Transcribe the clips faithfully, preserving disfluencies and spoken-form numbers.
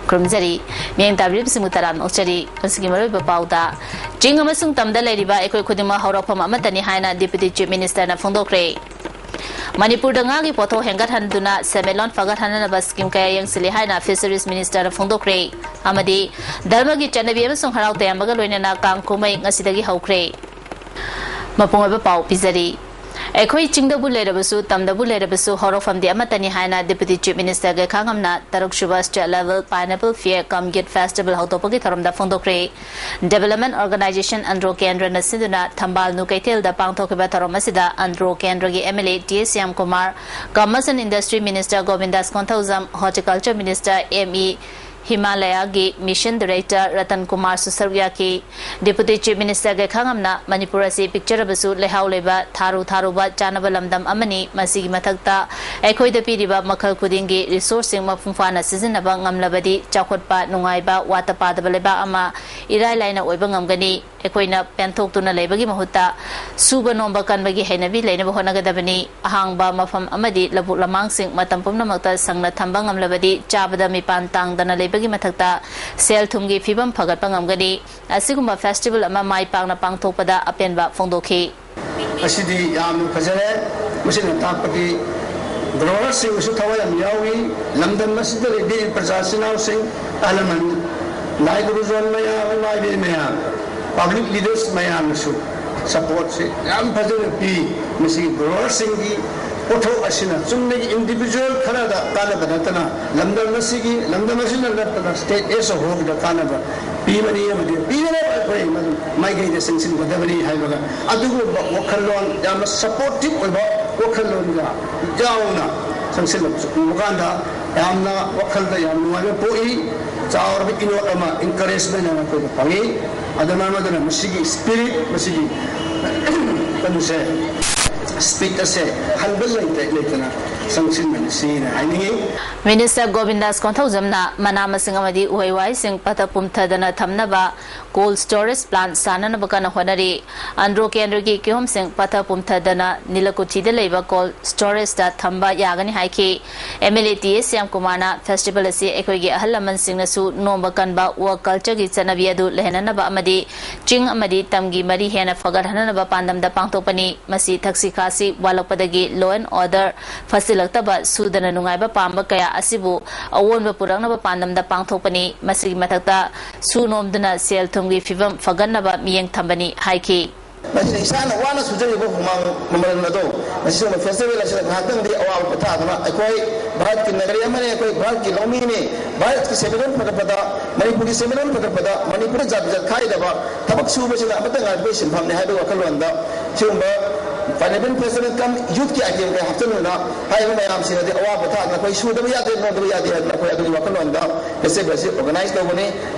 ꯈꯨꯔꯨꯝꯖꯔꯤ꯫ ꯃꯤꯠꯌꯦꯡ ꯇꯥꯕꯤꯔꯤꯕꯁꯤꯡꯕꯨ ꯇꯔꯥꯝꯅ ꯑꯣꯛꯆꯔꯤ꯫ ꯉꯁꯤꯒꯤ ꯃꯔꯨꯑꯣꯏꯕ ꯄꯥꯎꯗ, ꯆꯤꯡ ꯑꯃꯁꯨꯡ ꯇꯝꯗ ꯂꯩꯔꯤꯕ ꯑꯩꯈꯣꯏ ꯈꯨꯗꯤꯡꯃꯛ ꯍꯧꯔꯛꯐꯝ ꯑꯃꯠꯇꯅꯤ ꯍꯥꯏꯅ Deputy Chief Minister ꯅ ꯐꯣꯡꯗꯣꯛꯈ꯭ꯔꯦ꯫ ꯃꯅꯤꯄꯨꯔꯗ ꯉꯥꯒꯤ ꯄꯣꯠꯊꯣꯛ ꯍꯦꯟꯒꯠꯍꯟꯗꯨꯅ ꯁꯦꯟꯃꯤꯠꯂꯣꯟ ꯐꯒꯠꯍꯟꯅꯅꯕ scheme ꯀꯌꯥ ꯌꯦꯡꯁꯤꯜꯂꯤ ꯍꯥꯏꯅ Fisheries Minister ꯅ ꯐꯣꯡꯗꯣꯛꯈ꯭ꯔꯦ꯫ ꯑꯃꯗꯤ ꯙꯔꯃꯒꯤ ꯆꯠꯅꯕꯤ ꯑꯃꯁꯨꯡ ꯍꯔꯥꯎ ꯇꯌꯥꯝꯕꯒ ꯂꯣꯏꯅꯅ ꯀꯥꯡ ꯀꯨꯝꯍꯩ ꯉꯁꯤꯗꯒꯤ ꯍꯧꯈ꯭ꯔꯦ꯫ ꯃꯄꯨꯡ ꯑꯣꯏꯕ ꯄꯥꯎ ꯄꯤꯖꯔꯤ꯫ ꯑꯩꯈꯣꯏ ꯆꯤꯡꯗꯕꯨ ꯂꯩꯔꯕꯁꯨ, ꯇꯝꯗꯕꯨ ꯂꯩꯔꯕꯁꯨ, ꯍꯧꯔꯛꯐꯝꯗꯤ ꯑꯃꯠꯇꯅꯤ ꯍꯥꯏꯅ Deputy Chief Minister ꯒꯩꯈꯥꯉꯝꯅ ꯇꯔꯨꯛꯁꯨꯕ State Level Pineapple Fair cum Youth Festival ꯍꯧꯗꯣꯛꯄꯒꯤ ꯊꯧꯔꯝꯗ ꯐꯣꯡꯗꯣꯛꯈ꯭ꯔꯦ꯫ Development Organisation ꯑꯟꯗ꯭ꯔꯣ ꯀꯦꯟꯗ꯭ꯔꯅ ꯁꯤꯟꯗꯨꯅ ꯊꯝꯕꯥꯜꯅꯨ ꯀꯩꯊꯦꯜꯗ ꯄꯥꯡꯊꯣꯛꯈꯤꯕ ꯊꯧꯔꯝ ꯑꯁꯤꯗ ꯑꯟꯗ꯭ꯔꯣ ꯀꯦꯟꯗ꯭ꯔꯒꯤ M L A T S Shyamkumar, Commerce and Industry Minister ꯒꯣꯕꯤꯟꯗꯥꯁ Konthoujam, Horticulture Minister M E ꯍꯤꯃꯥꯂꯌꯥꯒꯤ Mission Director Ratan ꯀꯨꯃꯥꯔꯁꯨ ꯁꯔꯨꯛ ꯌꯥꯈꯤ꯫ Deputy Chief Minister ꯒꯩꯈꯥꯉꯝꯅ ꯃꯅꯤꯄꯨꯔ ꯑꯁꯤ ꯄꯤꯛꯆꯔꯕꯁꯨ ꯂꯩꯍꯥꯎ ꯂꯩꯕ, ꯊꯥꯔꯨ ꯊꯥꯔꯨꯕ ꯆꯥꯅꯕ ꯂꯝꯗꯝ ꯑꯃꯅꯤ꯫ ꯃꯁꯤꯒꯤ ꯃꯊꯛꯇ ꯑꯩꯈꯣꯏꯗ ꯄꯤꯔꯤꯕ ꯃꯈꯜ ꯈꯨꯗꯤꯡꯒꯤ resource ꯁꯤꯡ ꯃꯄꯨꯡ ꯐꯥꯅ ꯁꯤꯖꯤꯟꯅꯕ ꯉꯝꯂꯕꯗꯤ ꯆꯥꯎꯈꯠꯄ, ꯅꯨꯡꯉꯥꯏꯕ, ꯋꯥꯠꯇ ꯄꯥꯗꯕ ꯂꯩꯕꯥꯛ ꯑꯃ ꯏꯔꯥꯏ ꯂꯥꯏꯅ ꯑꯣꯏꯕ ꯉꯝꯒꯅꯤ꯫ ꯑꯩꯈꯣꯏꯅ ꯄꯦꯟꯊꯣꯛꯇꯨꯅ ꯂꯩꯕꯒꯤ ꯃꯍꯨꯠꯇ ꯁꯨꯕ ꯅꯣꯝꯕ ꯀꯟꯕꯒꯤ ꯍꯩꯅꯕꯤ ꯂꯩꯅꯕ ꯍꯣꯠꯅꯒꯗꯕꯅꯤ꯫ ꯑꯍꯥꯡꯕ ꯃꯐꯝ ꯑꯃꯗꯤ ꯂꯧꯕꯨꯛ ꯂꯝꯍꯥꯡꯁꯤꯡ ꯃꯇꯝ ꯄꯨꯝꯅꯃꯛꯇ ꯁꯪꯅ ꯊꯝꯕ ꯉꯝꯂꯕꯗꯤ ꯆꯥꯕꯗ ꯃꯤꯄꯥꯟ ꯇꯥꯡꯗꯅ ꯂꯩꯕꯒꯤ ꯃꯊꯛꯇ ꯁꯦꯜ ꯊꯨꯝꯒꯤ ꯐꯤꯕꯝ ꯐꯒꯠꯄ ꯉꯝꯒꯅꯤ꯫ ꯑꯁꯤꯒꯨꯝꯕ festival ꯑꯃ ꯃꯥꯏ ꯄꯥꯛꯅ ꯄꯥꯡꯊꯣꯛꯄꯗ ꯑꯄꯦꯟꯕ ꯐꯣꯡꯗꯣꯛꯈꯤ꯫ ꯑꯁꯤꯗꯤ ꯌꯥꯝꯅ ꯐꯖꯔꯦ꯫ ꯃꯁꯤꯅ ꯇꯥꯛꯄꯗꯤ growers ꯁꯤꯡꯁꯨ ꯊꯋꯥꯏ ꯌꯥꯝ ꯌꯥꯎꯏ꯫ ꯂꯝꯗꯝ ꯑꯁꯤꯗ ꯂꯩꯕꯤꯔꯤꯕ ꯄ꯭ꯔꯖꯥ ꯏꯆꯤꯟ ꯏꯅꯥꯎꯁꯤꯡ, ꯑꯍꯜ ꯂꯃꯟ, ꯂꯥꯏ ꯒꯨꯔꯨꯖꯣꯟ ꯃꯌꯥꯝ, ꯏꯃꯥ ꯏꯕꯦꯟ ꯃꯌꯥꯝ, public leaders ꯃꯌꯥꯝꯅꯁꯨ support ꯁꯤ ꯌꯥꯝ ꯐꯖꯅ ꯄꯤ꯫ ꯃꯁꯤꯒꯤ growers ꯁꯤꯡꯒꯤ ꯄꯣꯠꯊꯣꯛ ꯑꯁꯤꯅ ꯆꯨꯝꯅꯒꯤ individual ꯈꯔꯗ ꯀꯥꯟꯅꯕ ꯅꯠꯇꯅ ꯂꯝꯗꯝ ꯑꯁꯤꯒꯤ, ꯂꯝꯗꯝ ꯑꯁꯤꯅ ꯅꯠꯇꯅ state as a whole ꯗ ꯀꯥꯟꯅꯕ ꯄꯤꯕꯅꯤ ꯑꯃꯗꯤ ꯄꯤꯒꯗꯕ ꯑꯩꯈꯣꯏ ꯃꯗꯨ ꯃꯥꯏꯀꯩꯗ ꯆꯪꯁꯤꯟꯒꯗꯕꯅꯤ ꯍꯥꯏꯕꯒ ꯑꯗꯨꯒꯨꯝꯕ ꯋꯥꯈꯜꯂꯣꯟ, ꯌꯥꯝꯅ supportive ꯑꯣꯏꯕ ꯋꯥꯈꯜꯂꯣꯟꯒ ꯌꯥꯎꯅ ꯆꯪꯁꯤꯜꯂꯛꯄꯁꯨ ꯎꯕ ꯀꯥꯟꯗ ꯌꯥꯝꯅ ꯋꯥꯈꯜꯗ ꯌꯥꯝ ꯅꯨꯡꯉꯥꯏꯕ ꯄꯣꯛꯏ꯫ ꯆꯥꯎꯔꯕ ꯏꯅꯣꯠ ꯑꯃ, encouragement ꯑꯃ ꯑꯩꯈꯣꯏꯗ ꯐꯪꯉꯤ꯫ ꯑꯗꯨꯅ ꯃꯔꯝ ꯑꯗꯨꯅ ꯃꯁꯤꯒꯤ spirit, ꯃꯁꯤꯒꯤ ꯀꯩꯅꯣꯁꯦ, spirit ꯑꯁꯦ ꯍꯟꯕ ꯂꯩꯇ-, ꯂꯩꯇꯅ ꯆꯪꯁꯤꯟꯃꯤꯟꯅꯁꯤꯅ ꯍꯥꯏꯅꯤꯡꯏ꯫ ꯃꯤꯅꯤꯁꯇꯔ ꯒꯣꯕꯤꯟꯗꯥꯁ ꯀꯣꯟꯊꯧꯖꯝꯅ ꯃꯅꯥ ꯃꯁꯤꯡ ꯑꯃꯗꯤ ꯎꯍꯩ ꯋꯥꯍꯩꯁꯤꯡ ꯄꯠꯊ ꯄꯨꯝꯊꯗꯅ ꯊꯝꯅꯕ cold storage plant ꯁꯥꯅꯅꯕ ꯀꯟꯅ ꯍꯣꯠꯅꯔꯤ꯫ ꯑꯟꯗ꯭ꯔꯣ ꯀꯦꯟꯗ꯭ꯔꯒꯤ ꯀꯤꯍꯣꯝꯁꯤꯡ ꯄꯠꯊ ꯄꯨꯝꯊꯗꯅ ꯅꯤꯂꯀꯨꯊꯤꯗ ꯂꯩꯕ cold storageꯇ ꯊꯝꯕ ꯌꯥꯒꯅꯤ ꯍꯥꯏꯈꯤ꯫ MLA TA ꯁ꯭ꯌꯥꯝꯀꯨꯃꯥꯔꯅ festival ꯑꯁꯤ ꯑꯩꯈꯣꯏꯒꯤ ꯑꯍꯜ ꯂꯃꯟꯁꯤꯡꯅꯁꯨ ꯅꯣꯝꯕ ꯀꯟꯕ work cultureꯒꯤ ꯆꯠꯅꯕꯤ ꯑꯗꯨ ꯂꯩꯍꯟꯅꯅꯕ ꯑꯃꯗꯤ ꯆꯤꯡ ꯑꯃꯗꯤ ꯇꯝꯒꯤ ꯃꯔꯤ ꯍꯦꯟꯅ ꯐꯒꯠꯍꯟꯅꯅꯕ ꯄꯥꯟꯗꯝꯗ ꯄꯥꯡꯊꯣꯛꯄꯅꯤ꯫ ꯃꯁꯤ ꯊꯛꯁꯤ ꯈꯥꯁꯤ ꯋꯥꯠꯂꯛꯄꯗꯒꯤ law and order ꯐꯠꯁꯤꯜꯂꯛꯇꯕ, ꯁꯨꯗꯅ ꯅꯨꯡꯉꯥꯏꯕ ꯄꯥꯝꯕ ꯀꯌꯥ ꯑꯁꯤꯕꯨ ꯑꯑꯣꯟꯕ ꯄꯨꯔꯛꯅꯕ ꯄꯥꯟꯗꯝꯗ ꯄꯥꯡꯊꯣꯛꯄꯅꯤ꯫ ꯃꯁꯤꯒꯤ ꯃꯊꯛꯇ ꯁꯨ ꯅꯣꯝꯗꯨꯅ ꯁꯦꯜ ꯊꯨꯝꯒꯤ ꯐꯤꯕꯝ ꯐꯒꯠꯅꯕ ꯃꯤꯠꯌꯦꯡ ꯊꯝꯕꯅꯤ ꯍꯥꯏꯈꯤ꯫ ꯃꯁꯤꯅ ꯏꯁꯥꯅ ꯋꯥꯅ ꯁꯨꯖꯔꯤꯕ ꯍꯨꯃꯥꯡ ꯃꯃꯜ ꯑꯗꯣ ꯉꯁꯤ ꯁꯤꯒꯨꯝꯕ festival ꯑꯁꯤꯗ ꯉꯥꯏꯍꯥꯛꯇꯪꯗꯤ ꯑꯋꯥꯕ ꯄꯣꯊꯥꯗꯨꯅ ꯑꯩꯈꯣꯏ ꯚꯥꯔꯠꯀꯤ ꯅꯥꯒꯔꯤꯛ ꯑꯃꯅꯤ, ꯑꯩꯈꯣꯏ ꯚꯥꯔꯠꯀꯤ ꯂꯧꯃꯤꯅꯤ, ꯚꯥꯔꯠꯀꯤ ꯁꯦꯟꯃꯤꯠꯂꯣꯟ ꯐꯒꯠꯄꯗ, ꯃꯅꯤꯄꯨꯔꯒꯤ ꯁꯦꯟꯃꯤꯠꯂꯣꯟ ꯐꯒꯠꯄꯗ, ꯃꯅꯤꯄꯨꯔꯗ ꯖꯥꯠ ꯖꯥꯠ ꯈꯥꯏꯗꯕ, ꯊꯕꯛ ꯁꯨꯕꯁꯤꯅ ꯑꯃꯠꯇ ꯉꯥꯏꯔꯛꯄꯒꯤ ꯁꯤꯟꯐꯝꯅꯤ ꯍꯥꯏꯕꯒꯤ ꯋꯥꯈꯜꯂꯣꯟꯗ ꯁꯤꯒꯨꯝꯕ Pineapple Festival cum Youth ꯀꯤ item ꯀꯌꯥ ꯍꯥꯞꯆꯤꯟꯗꯨꯅ ꯍꯥꯏꯔꯤꯕ ꯃꯌꯥꯝꯁꯤꯡ ꯑꯗꯤ ꯑꯋꯥ ꯄꯣꯊꯥꯗꯅ ꯑꯩꯈꯣꯏ ꯁꯨꯗꯕ ꯌꯥꯗꯦ, ꯅꯣꯝꯗꯕ ꯌꯥꯗꯦ ꯍꯥꯏꯗꯅ ꯑꯩꯈꯣꯏ ꯑꯗꯨꯒꯤ ꯋꯥꯈꯜꯂꯣꯟꯗ festival ꯑꯁꯤ organize ꯇꯧꯕꯅꯤ꯫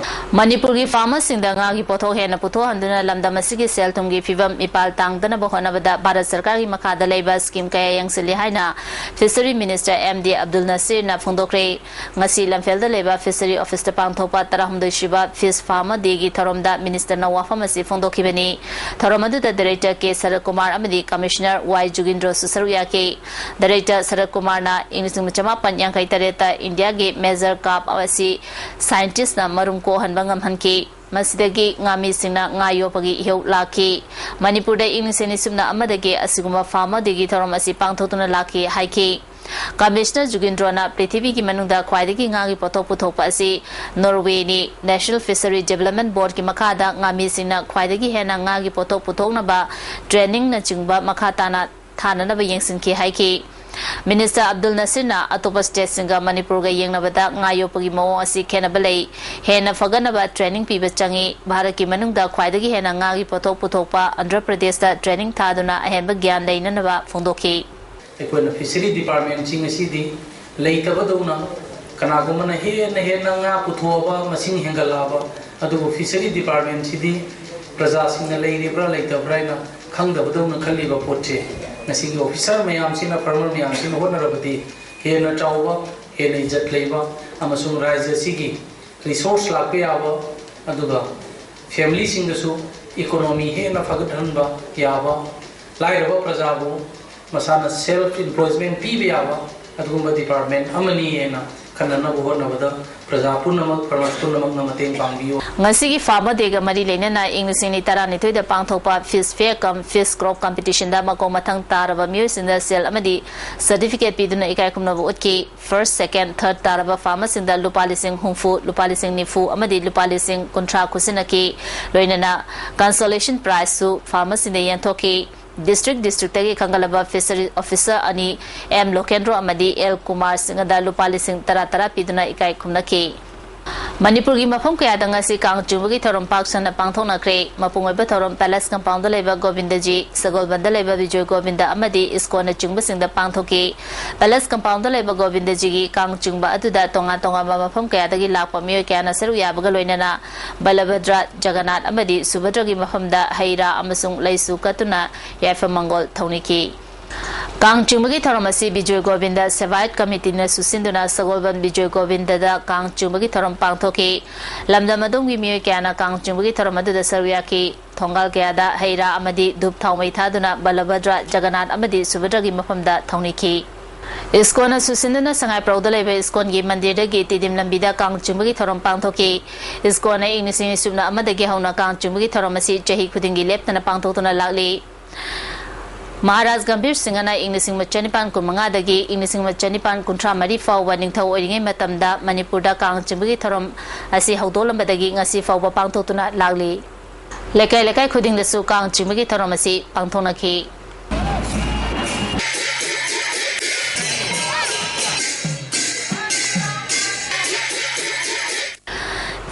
ꯃꯅꯤꯄꯨꯔꯒꯤ farmerꯁꯤꯡꯗ ꯉꯥꯒꯤ ꯄꯣꯠꯊꯣꯛ ꯍꯦꯟꯅ ꯄꯨꯊꯣꯛꯍꯟꯗꯨꯅ ꯂꯝꯗꯝ ꯑꯁꯤꯒꯤ ꯁꯦꯜ ꯊꯨꯝꯒꯤ ꯐꯤꯕꯝ ꯃꯤꯄꯥꯜ ꯇꯥꯡꯗꯅꯕ ꯍꯣꯠꯅꯕꯗ ꯚꯥꯔꯠ ꯁꯔꯀꯥꯔꯒꯤ ꯃꯈꯥꯗ ꯂꯩꯕ scheme ꯀꯌꯥ ꯌꯦꯡꯁꯤꯜꯂꯤ ꯍꯥꯏꯅ Fishery Minister M D Abdul ꯅꯁꯤꯔꯅ ꯐꯣꯡꯗꯣꯛꯈ꯭ꯔꯦ꯫ ꯉꯁꯤ ꯂꯝꯐꯦꯜꯗ ꯂꯩꯕ Fishery Officeꯇ ꯄꯥꯡꯊꯣꯛꯄ ꯇꯔꯥꯍꯨꯝꯗꯣꯏ ꯁꯨꯕ Fish Farmer Dayꯒꯤ ꯊꯧꯔꯝꯗ ministerꯅ ꯋꯥꯐꯝ ꯑꯁꯤ ꯐꯣꯡꯗꯣꯛꯈꯤꯕꯅꯤ꯫ ꯊꯧꯔꯝ ꯑꯗꯨꯗ Director ꯀꯦ ꯁꯔꯠ ꯀꯨꯃꯥꯔ ꯑꯃꯗꯤ Commissioner ꯋꯥꯏ ꯖꯨꯒꯤꯟꯗ꯭ꯔꯣꯁꯨ ꯁꯔꯨꯛ ꯌꯥꯈꯤ꯫ Director ꯁꯔꯠ ꯀꯨꯃꯥꯔꯅ ꯏꯪ ꯂꯤꯁꯤꯡ ꯑꯃ ꯆꯃꯥꯄꯟ ꯌꯥꯡꯈꯩ ꯇꯔꯦꯠꯇ ꯏꯟꯗꯤꯌꯥꯒꯤ major carp ꯑꯁꯤ scientistꯅ ꯃꯔꯨꯝ ꯀꯣꯛꯍꯟꯕ ꯉꯝꯍꯟꯈꯤ꯫ ꯃꯁꯤꯗꯒꯤ ꯉꯥꯃꯤꯁꯤꯡꯅ ꯉꯥ ꯌꯣꯛꯄꯒꯤ ꯏꯍꯧ ꯂꯥꯛꯈꯤ꯫ ꯃꯅꯤꯄꯨꯔꯗ ꯏꯪ ꯂꯤꯁꯤꯡ ꯑꯅꯤ ꯁꯨꯞꯅ ꯑꯃꯗꯒꯤ ꯑꯁꯤꯒꯨꯝꯕ Farmer Dayꯒꯤ ꯊꯧꯔꯝ ꯑꯁꯤ ꯄꯥꯡꯊꯣꯛꯇꯨꯅ ꯂꯥꯛꯈꯤ ꯍꯥꯏꯈꯤ꯫ Commissioner ꯖꯨꯒꯤꯟꯗ꯭ꯔꯣꯅ ꯄ꯭ꯔꯤꯊꯤꯕꯤꯒꯤ ꯃꯅꯨꯡꯗ ꯈ꯭ꯋꯥꯏꯗꯒꯤ ꯉꯥꯒꯤ ꯄꯣꯠꯊꯣꯛ ꯄꯨꯊꯣꯛꯄ ꯑꯁꯤ ꯅꯣꯔꯋꯦꯅꯤ꯫ National Fishery Development Boardꯀꯤ ꯃꯈꯥꯗ ꯉꯥꯃꯤꯁꯤꯡꯅ ꯈ꯭ꯋꯥꯏꯗꯒꯤ ꯍꯦꯟꯅ ꯉꯥꯒꯤ ꯄꯣꯠꯊꯣꯛ ꯄꯨꯊꯣꯛꯅꯕ trainingꯅꯆꯤꯡꯕ ꯃꯈꯥ ꯇꯥꯅ ꯊꯥꯅꯅꯕ ꯌꯦꯡꯁꯤꯟꯈꯤ ꯍꯥꯏꯈꯤ꯫ Minister ꯑꯕꯗꯨꯜ ꯅꯁꯤꯔꯅ ꯑꯇꯣꯞꯄ stateꯁꯤꯡꯒ ꯃꯅꯤꯄꯨꯔꯒ ꯌꯦꯡꯅꯕꯗ ꯉꯥ ꯌꯣꯛꯄꯒꯤ ꯃꯑꯣꯡ ꯑꯁꯤ ꯈꯦꯠꯅꯕ ꯂꯩ꯫ ꯍꯦꯟꯅ ꯐꯒꯠꯅꯕ training ꯄꯤꯕ ꯆꯪꯏ꯫ ꯚꯥꯔꯠꯀꯤ ꯃꯅꯨꯡꯗ ꯈ꯭ꯋꯥꯏꯗꯒꯤ ꯍꯦꯟꯅ ꯉꯥꯒꯤ ꯄꯣꯠꯊꯣꯛ ꯄꯨꯊꯣꯛꯄ ꯑꯟꯙ꯭ꯔ ꯄ꯭ꯔꯗꯦꯁꯇ training ꯊꯥꯗꯨꯅ ꯑꯍꯦꯟꯕ ꯒ꯭ꯌꯥꯟ ꯂꯩꯅꯅꯕ ꯐꯣꯡꯗꯣꯛꯈꯤ꯫ ꯑꯩꯈꯣꯏꯅ Fishery Departmentꯁꯤꯡ ꯑꯁꯤꯗꯤ ꯂꯩꯇꯕꯗꯧꯅ, ꯀꯅꯥꯒꯨꯝꯕꯅ ꯍꯦꯟꯅ ꯍꯦꯟꯅ ꯉꯥ ꯄꯨꯊꯣꯛꯑꯕ, ꯃꯁꯤꯡ ꯍꯦꯟꯒꯠꯂꯛꯑꯕ, ꯑꯗꯨꯕꯨ Fishery Departmentꯁꯤꯗꯤ ꯄ꯭ꯔꯖꯥꯁꯤꯡꯅ ꯂꯩꯔꯤꯕ꯭ꯔꯥ ꯂꯩꯇꯕ꯭ꯔꯥ ꯍꯥꯏꯅ ꯈꯪꯗꯕꯗꯧꯅ ꯈꯜꯂꯤꯕ ꯄꯣꯠꯁꯦ ꯉꯁꯤꯒꯤ ꯑꯣꯐꯤꯁꯥꯔ ꯃꯌꯥꯝꯁꯤꯅ, ꯐꯥꯔꯃꯔ ꯃꯌꯥꯝꯁꯤꯅ ꯍꯣꯠꯅꯔꯕꯗꯤ ꯍꯦꯟꯅ ꯆꯥꯎꯕ, ꯍꯦꯟꯅ ꯏꯖꯠ ꯂꯩꯕ ꯑꯃꯁꯨꯡ ꯔꯥꯏꯖ꯭ꯌ ꯑꯁꯤꯒꯤ ꯔꯤꯁꯣꯔꯁ ꯂꯥꯛꯄ ꯌꯥꯕ, ꯑꯗꯨꯒ ꯐꯦꯃꯤꯂꯤꯁꯤꯡꯗꯁꯨ ꯏꯀꯣꯅꯣꯃꯤ ꯍꯦꯟꯅ ꯐꯒꯠꯍꯟꯕ ꯌꯥꯕ, ꯂꯥꯏꯔꯕ ꯄ꯭ꯔꯖꯥꯕꯨ ꯃꯁꯥꯅ ꯁꯦꯜꯐ ꯏꯝꯄ꯭ꯂꯣꯏꯃꯦꯟ ꯄꯤꯕ ꯌꯥꯕ ꯑꯗꯨꯒꯨꯝꯕ ꯗꯤꯄꯥꯔꯠꯃꯦꯟ ꯑꯃꯅꯤ ꯍꯥꯏꯅ ꯈꯟꯅꯅꯕ ꯍꯣꯠꯅꯕꯗ ꯄ꯭ꯔꯖꯥ ꯄꯨꯝꯅꯃꯛ, ꯐꯥꯔꯃꯔꯁ ꯄꯨꯝꯅꯃꯛꯅ ꯃꯇꯦꯡ ꯄꯥꯡꯕꯤꯌꯨ꯫ ꯉꯁꯤꯒꯤ ꯐꯥꯔꯃꯔ ꯗꯦꯒ ꯃꯔꯤ ꯂꯩꯅꯅ ꯏꯪ ꯂꯤꯁꯤꯡ ꯑꯅꯤ ꯇꯔꯥꯅꯤꯊꯣꯏꯗ ꯄꯥꯡꯊꯣꯛꯄ ꯐꯤꯁ ꯐꯦꯌꯔ ꯀꯝ ꯐꯤꯁ ꯀ꯭ꯔꯣꯞ ꯀꯝꯄꯤꯇꯤꯁꯟꯗ ꯃꯀꯣꯛ ꯃꯊꯪ ꯇꯥꯔꯕ ꯃꯤꯑꯣꯏꯁꯤꯡꯗ ꯁꯦꯜ ꯑꯃꯗꯤ ꯁꯔꯇꯤꯐꯤꯀꯦꯠ ꯄꯤꯗꯨꯅ ꯏꯀꯥꯏ ꯈꯨꯝꯅꯕ ꯎꯠꯈꯤ꯫ ꯐꯥꯔꯁ, ꯁꯦꯀꯦꯟ, ꯊꯥꯔꯠ ꯇꯥꯔꯕ ꯐꯥꯔꯃꯔꯁꯤꯡꯗ ꯂꯨꯄꯥ ꯂꯤꯁꯤꯡ ꯍꯨꯝꯐꯨ, ꯂꯨꯄꯥ ꯂꯤꯁꯤꯡ ꯅꯤꯐꯨ ꯑꯃꯗꯤ ꯂꯨꯄꯥ ꯂꯤꯁꯤꯡ ꯀꯨꯟꯊ꯭ꯔꯥ ꯈꯨꯠꯁꯤꯟꯅꯈꯤ꯫ ꯂꯣꯏꯅꯅ ꯀꯟꯁꯣꯂꯦꯁꯟ ꯄ꯭ꯔꯥꯏꯖꯁꯨ ꯐꯥꯔꯃꯔꯁꯤꯡꯗ ꯌꯦꯟꯊꯣꯛꯈꯤ꯫ ꯗꯤꯁꯇ꯭ꯔꯤꯛ ꯗꯤꯁꯇ꯭ꯔꯤꯛꯇꯒꯤ ꯈꯟꯒꯠꯂꯕ ꯐꯤꯁꯔꯤ ꯑꯣꯐꯤꯁꯔ ꯑꯅꯤ, ꯑꯦꯝ ꯂꯣꯀꯦꯟꯗ꯭ꯔꯣ ꯑꯃꯗꯤ ꯑꯦꯜ ꯀꯨꯃꯥꯔ ꯁꯤꯡꯗ ꯂꯨꯄꯥ ꯂꯤꯁꯤꯡ ꯇꯔꯥ ꯇꯔꯥ ꯄꯤꯗꯨꯅ ꯏꯀꯥꯏ ꯈꯨꯝꯅꯈꯤ꯫ ꯃꯅꯤꯄꯨꯔꯒꯤ ꯃꯐꯝ ꯀꯌꯥꯗ ꯉꯁꯤ ꯀꯥꯡ ꯆꯤꯡꯕꯒꯤ ꯊꯧꯔꯝ ꯄꯥꯛ ꯁꯟꯅ ꯄꯥꯡꯊꯣꯛꯅꯈ꯭ꯔꯦ꯫ ꯃꯄꯨꯡ ꯑꯣꯏꯕ ꯊꯧꯔꯝ ꯄꯦꯂꯦꯁ ꯀꯝꯄꯥꯎꯟꯗ ꯂꯩꯕ ꯒꯣꯕꯤꯟꯗꯖꯤ, ꯁꯒꯣꯜꯕꯟꯗ ꯂꯩꯕ ꯕꯤꯖꯣꯏ ꯒꯣꯕꯤꯟꯗ ꯑꯃꯗꯤ ꯏꯁꯀꯣꯟꯅ ꯆꯤꯡꯕꯁꯤꯡꯗ ꯄꯥꯡꯊꯣꯛꯈꯤ꯫ ꯄꯦꯂꯦꯁ ꯀꯝꯄꯥꯎꯟꯗ ꯂꯩꯕ ꯒꯣꯕꯤꯟꯗꯖꯤꯒꯤ ꯀꯥꯡ ꯆꯤꯡꯕ ꯑꯗꯨꯗ ꯇꯣꯉꯥꯟ ꯇꯣꯉꯥꯟꯕ ꯃꯐꯝ ꯀꯌꯥꯗꯒꯤ ꯂꯥꯛꯄ ꯃꯤꯑꯣꯏ ꯀꯌꯥꯅ ꯁꯔꯨꯛ ꯌꯥꯕꯒ ꯂꯣꯏꯅꯅ ꯕꯂꯚꯗ꯭ꯔ, ꯖꯒꯟꯅꯥꯊ ꯑꯃꯗꯤ ꯁꯨꯚꯗ꯭ꯔꯒꯤ ꯃꯐꯝꯗ ꯍꯩ ꯔꯥ ꯑꯃꯁꯨꯡ ꯂꯩꯁꯨ ꯀꯠꯇꯨꯅ ꯌꯥꯏꯐ ꯃꯪꯒꯣꯜ ꯊꯧꯅꯤꯈꯤ꯫ ꯀꯥꯡ ꯆꯤꯡꯕꯒꯤ ꯊꯧꯔꯝ ꯑꯁꯤ ꯕꯤꯖꯣꯏ ꯒꯣꯕꯤꯟꯗ ꯁꯦꯕꯥꯌꯠ ꯀꯃꯤꯇꯤꯅ ꯁꯨꯁꯤꯟꯗꯨꯅ ꯁꯒꯣꯜꯕꯟ ꯕꯤꯖꯣꯏ ꯒꯣꯕꯤꯟꯗꯗ ꯀꯥꯡ ꯆꯤꯡꯕꯒꯤ ꯊꯧꯔꯝ ꯄꯥꯡꯊꯣꯛꯈꯤ꯫ ꯂꯝꯗꯝ ꯑꯗꯣꯝꯒꯤ ꯃꯤꯑꯣꯏ ꯀꯌꯥꯅ ꯀꯥꯡ ꯆꯤꯡꯕꯒꯤ ꯊꯧꯔꯝ ꯑꯗꯨꯗ ꯁꯔꯨꯛ ꯌꯥꯈꯤ꯫ ꯊꯣꯡꯒꯥꯜ ꯀꯌꯥꯗ ꯍꯩ ꯔꯥ ꯑꯃꯗꯤ ꯙꯨꯞ ꯊꯥꯎꯃꯩ ꯊꯥꯗꯨꯅ ꯕꯂꯚꯗ꯭ꯔ, ꯖꯒꯟꯅꯥꯊ ꯑꯃꯗꯤ ꯁꯨꯚꯗ꯭ꯔꯒꯤ ꯃꯐꯝꯗ ꯊꯧꯅꯤꯈꯤ꯫ ꯏꯁꯀꯣꯟꯅ ꯁꯨꯁꯤꯟꯗꯨꯅ ꯁꯉꯥꯏꯄ꯭ꯔꯧꯗ ꯂꯩꯕ ꯏꯁꯀꯣꯟꯒꯤ ꯃꯟꯗꯤꯔꯗꯒꯤ ꯇꯤꯗꯤꯝ ꯂꯝꯕꯤꯗ ꯀꯥꯡ ꯆꯤꯡꯕꯒꯤ ꯊꯧꯔꯝ ꯄꯥꯡꯊꯣꯛꯈꯤ꯫ ꯏꯁꯀꯣꯟꯅ ꯏꯪ ꯂꯤꯁꯤꯡ ꯑꯅꯤ ꯁꯨꯞꯅ ꯑꯃꯗꯒꯤ ꯍꯧꯅ ꯀꯥꯡ ꯆꯤꯡꯕꯒꯤ ꯊꯧꯔꯝ ꯑꯁꯤ ꯆꯍꯤ ꯈꯨꯗꯤꯡꯒꯤ ꯂꯦꯞꯇꯅ ꯄꯥꯡꯊꯣꯛꯇꯨꯅ ꯂꯥꯛꯂꯤ꯫ ꯃꯍꯥꯔꯥꯖ ꯒꯝꯚꯤꯔ ꯁꯤꯡꯍꯅ ꯏꯪ ꯂꯤꯁꯤꯡ ꯑꯃ ꯆꯅꯤꯄꯥꯟ ꯀꯨꯟꯃꯉꯥꯗꯒꯤ ꯏꯪ ꯂꯤꯁꯤꯡ ꯑꯃ ꯆꯅꯤꯄꯥꯟ ꯀꯨꯟꯊ꯭ꯔꯥ ꯃꯔꯤ ꯐꯥꯎꯕ ꯅꯤꯡꯊꯧ ꯑꯣꯏꯔꯤꯉꯩ ꯃꯇꯝꯗ ꯃꯅꯤꯄꯨꯔꯗ ꯀꯥꯡ ꯆꯤꯡꯕꯒꯤ ꯊꯧꯔꯝ ꯑꯁꯤ ꯍꯧꯗꯣꯛꯂꯝꯕꯗꯒꯤ ꯉꯁꯤ ꯐꯥꯎꯕ ꯄꯥꯡꯊꯣꯛꯇꯨꯅ ꯂꯥꯛꯂꯤ꯫ ꯂꯩꯀꯥꯏ ꯂꯩꯀꯥꯏ ꯈꯨꯗꯤꯡꯗꯁꯨ ꯀꯥꯡ ꯆꯤꯡꯕꯒꯤ ꯊꯧꯔꯝ ꯑꯁꯤ ꯄꯥꯡꯊꯣꯛꯅꯈꯤ꯫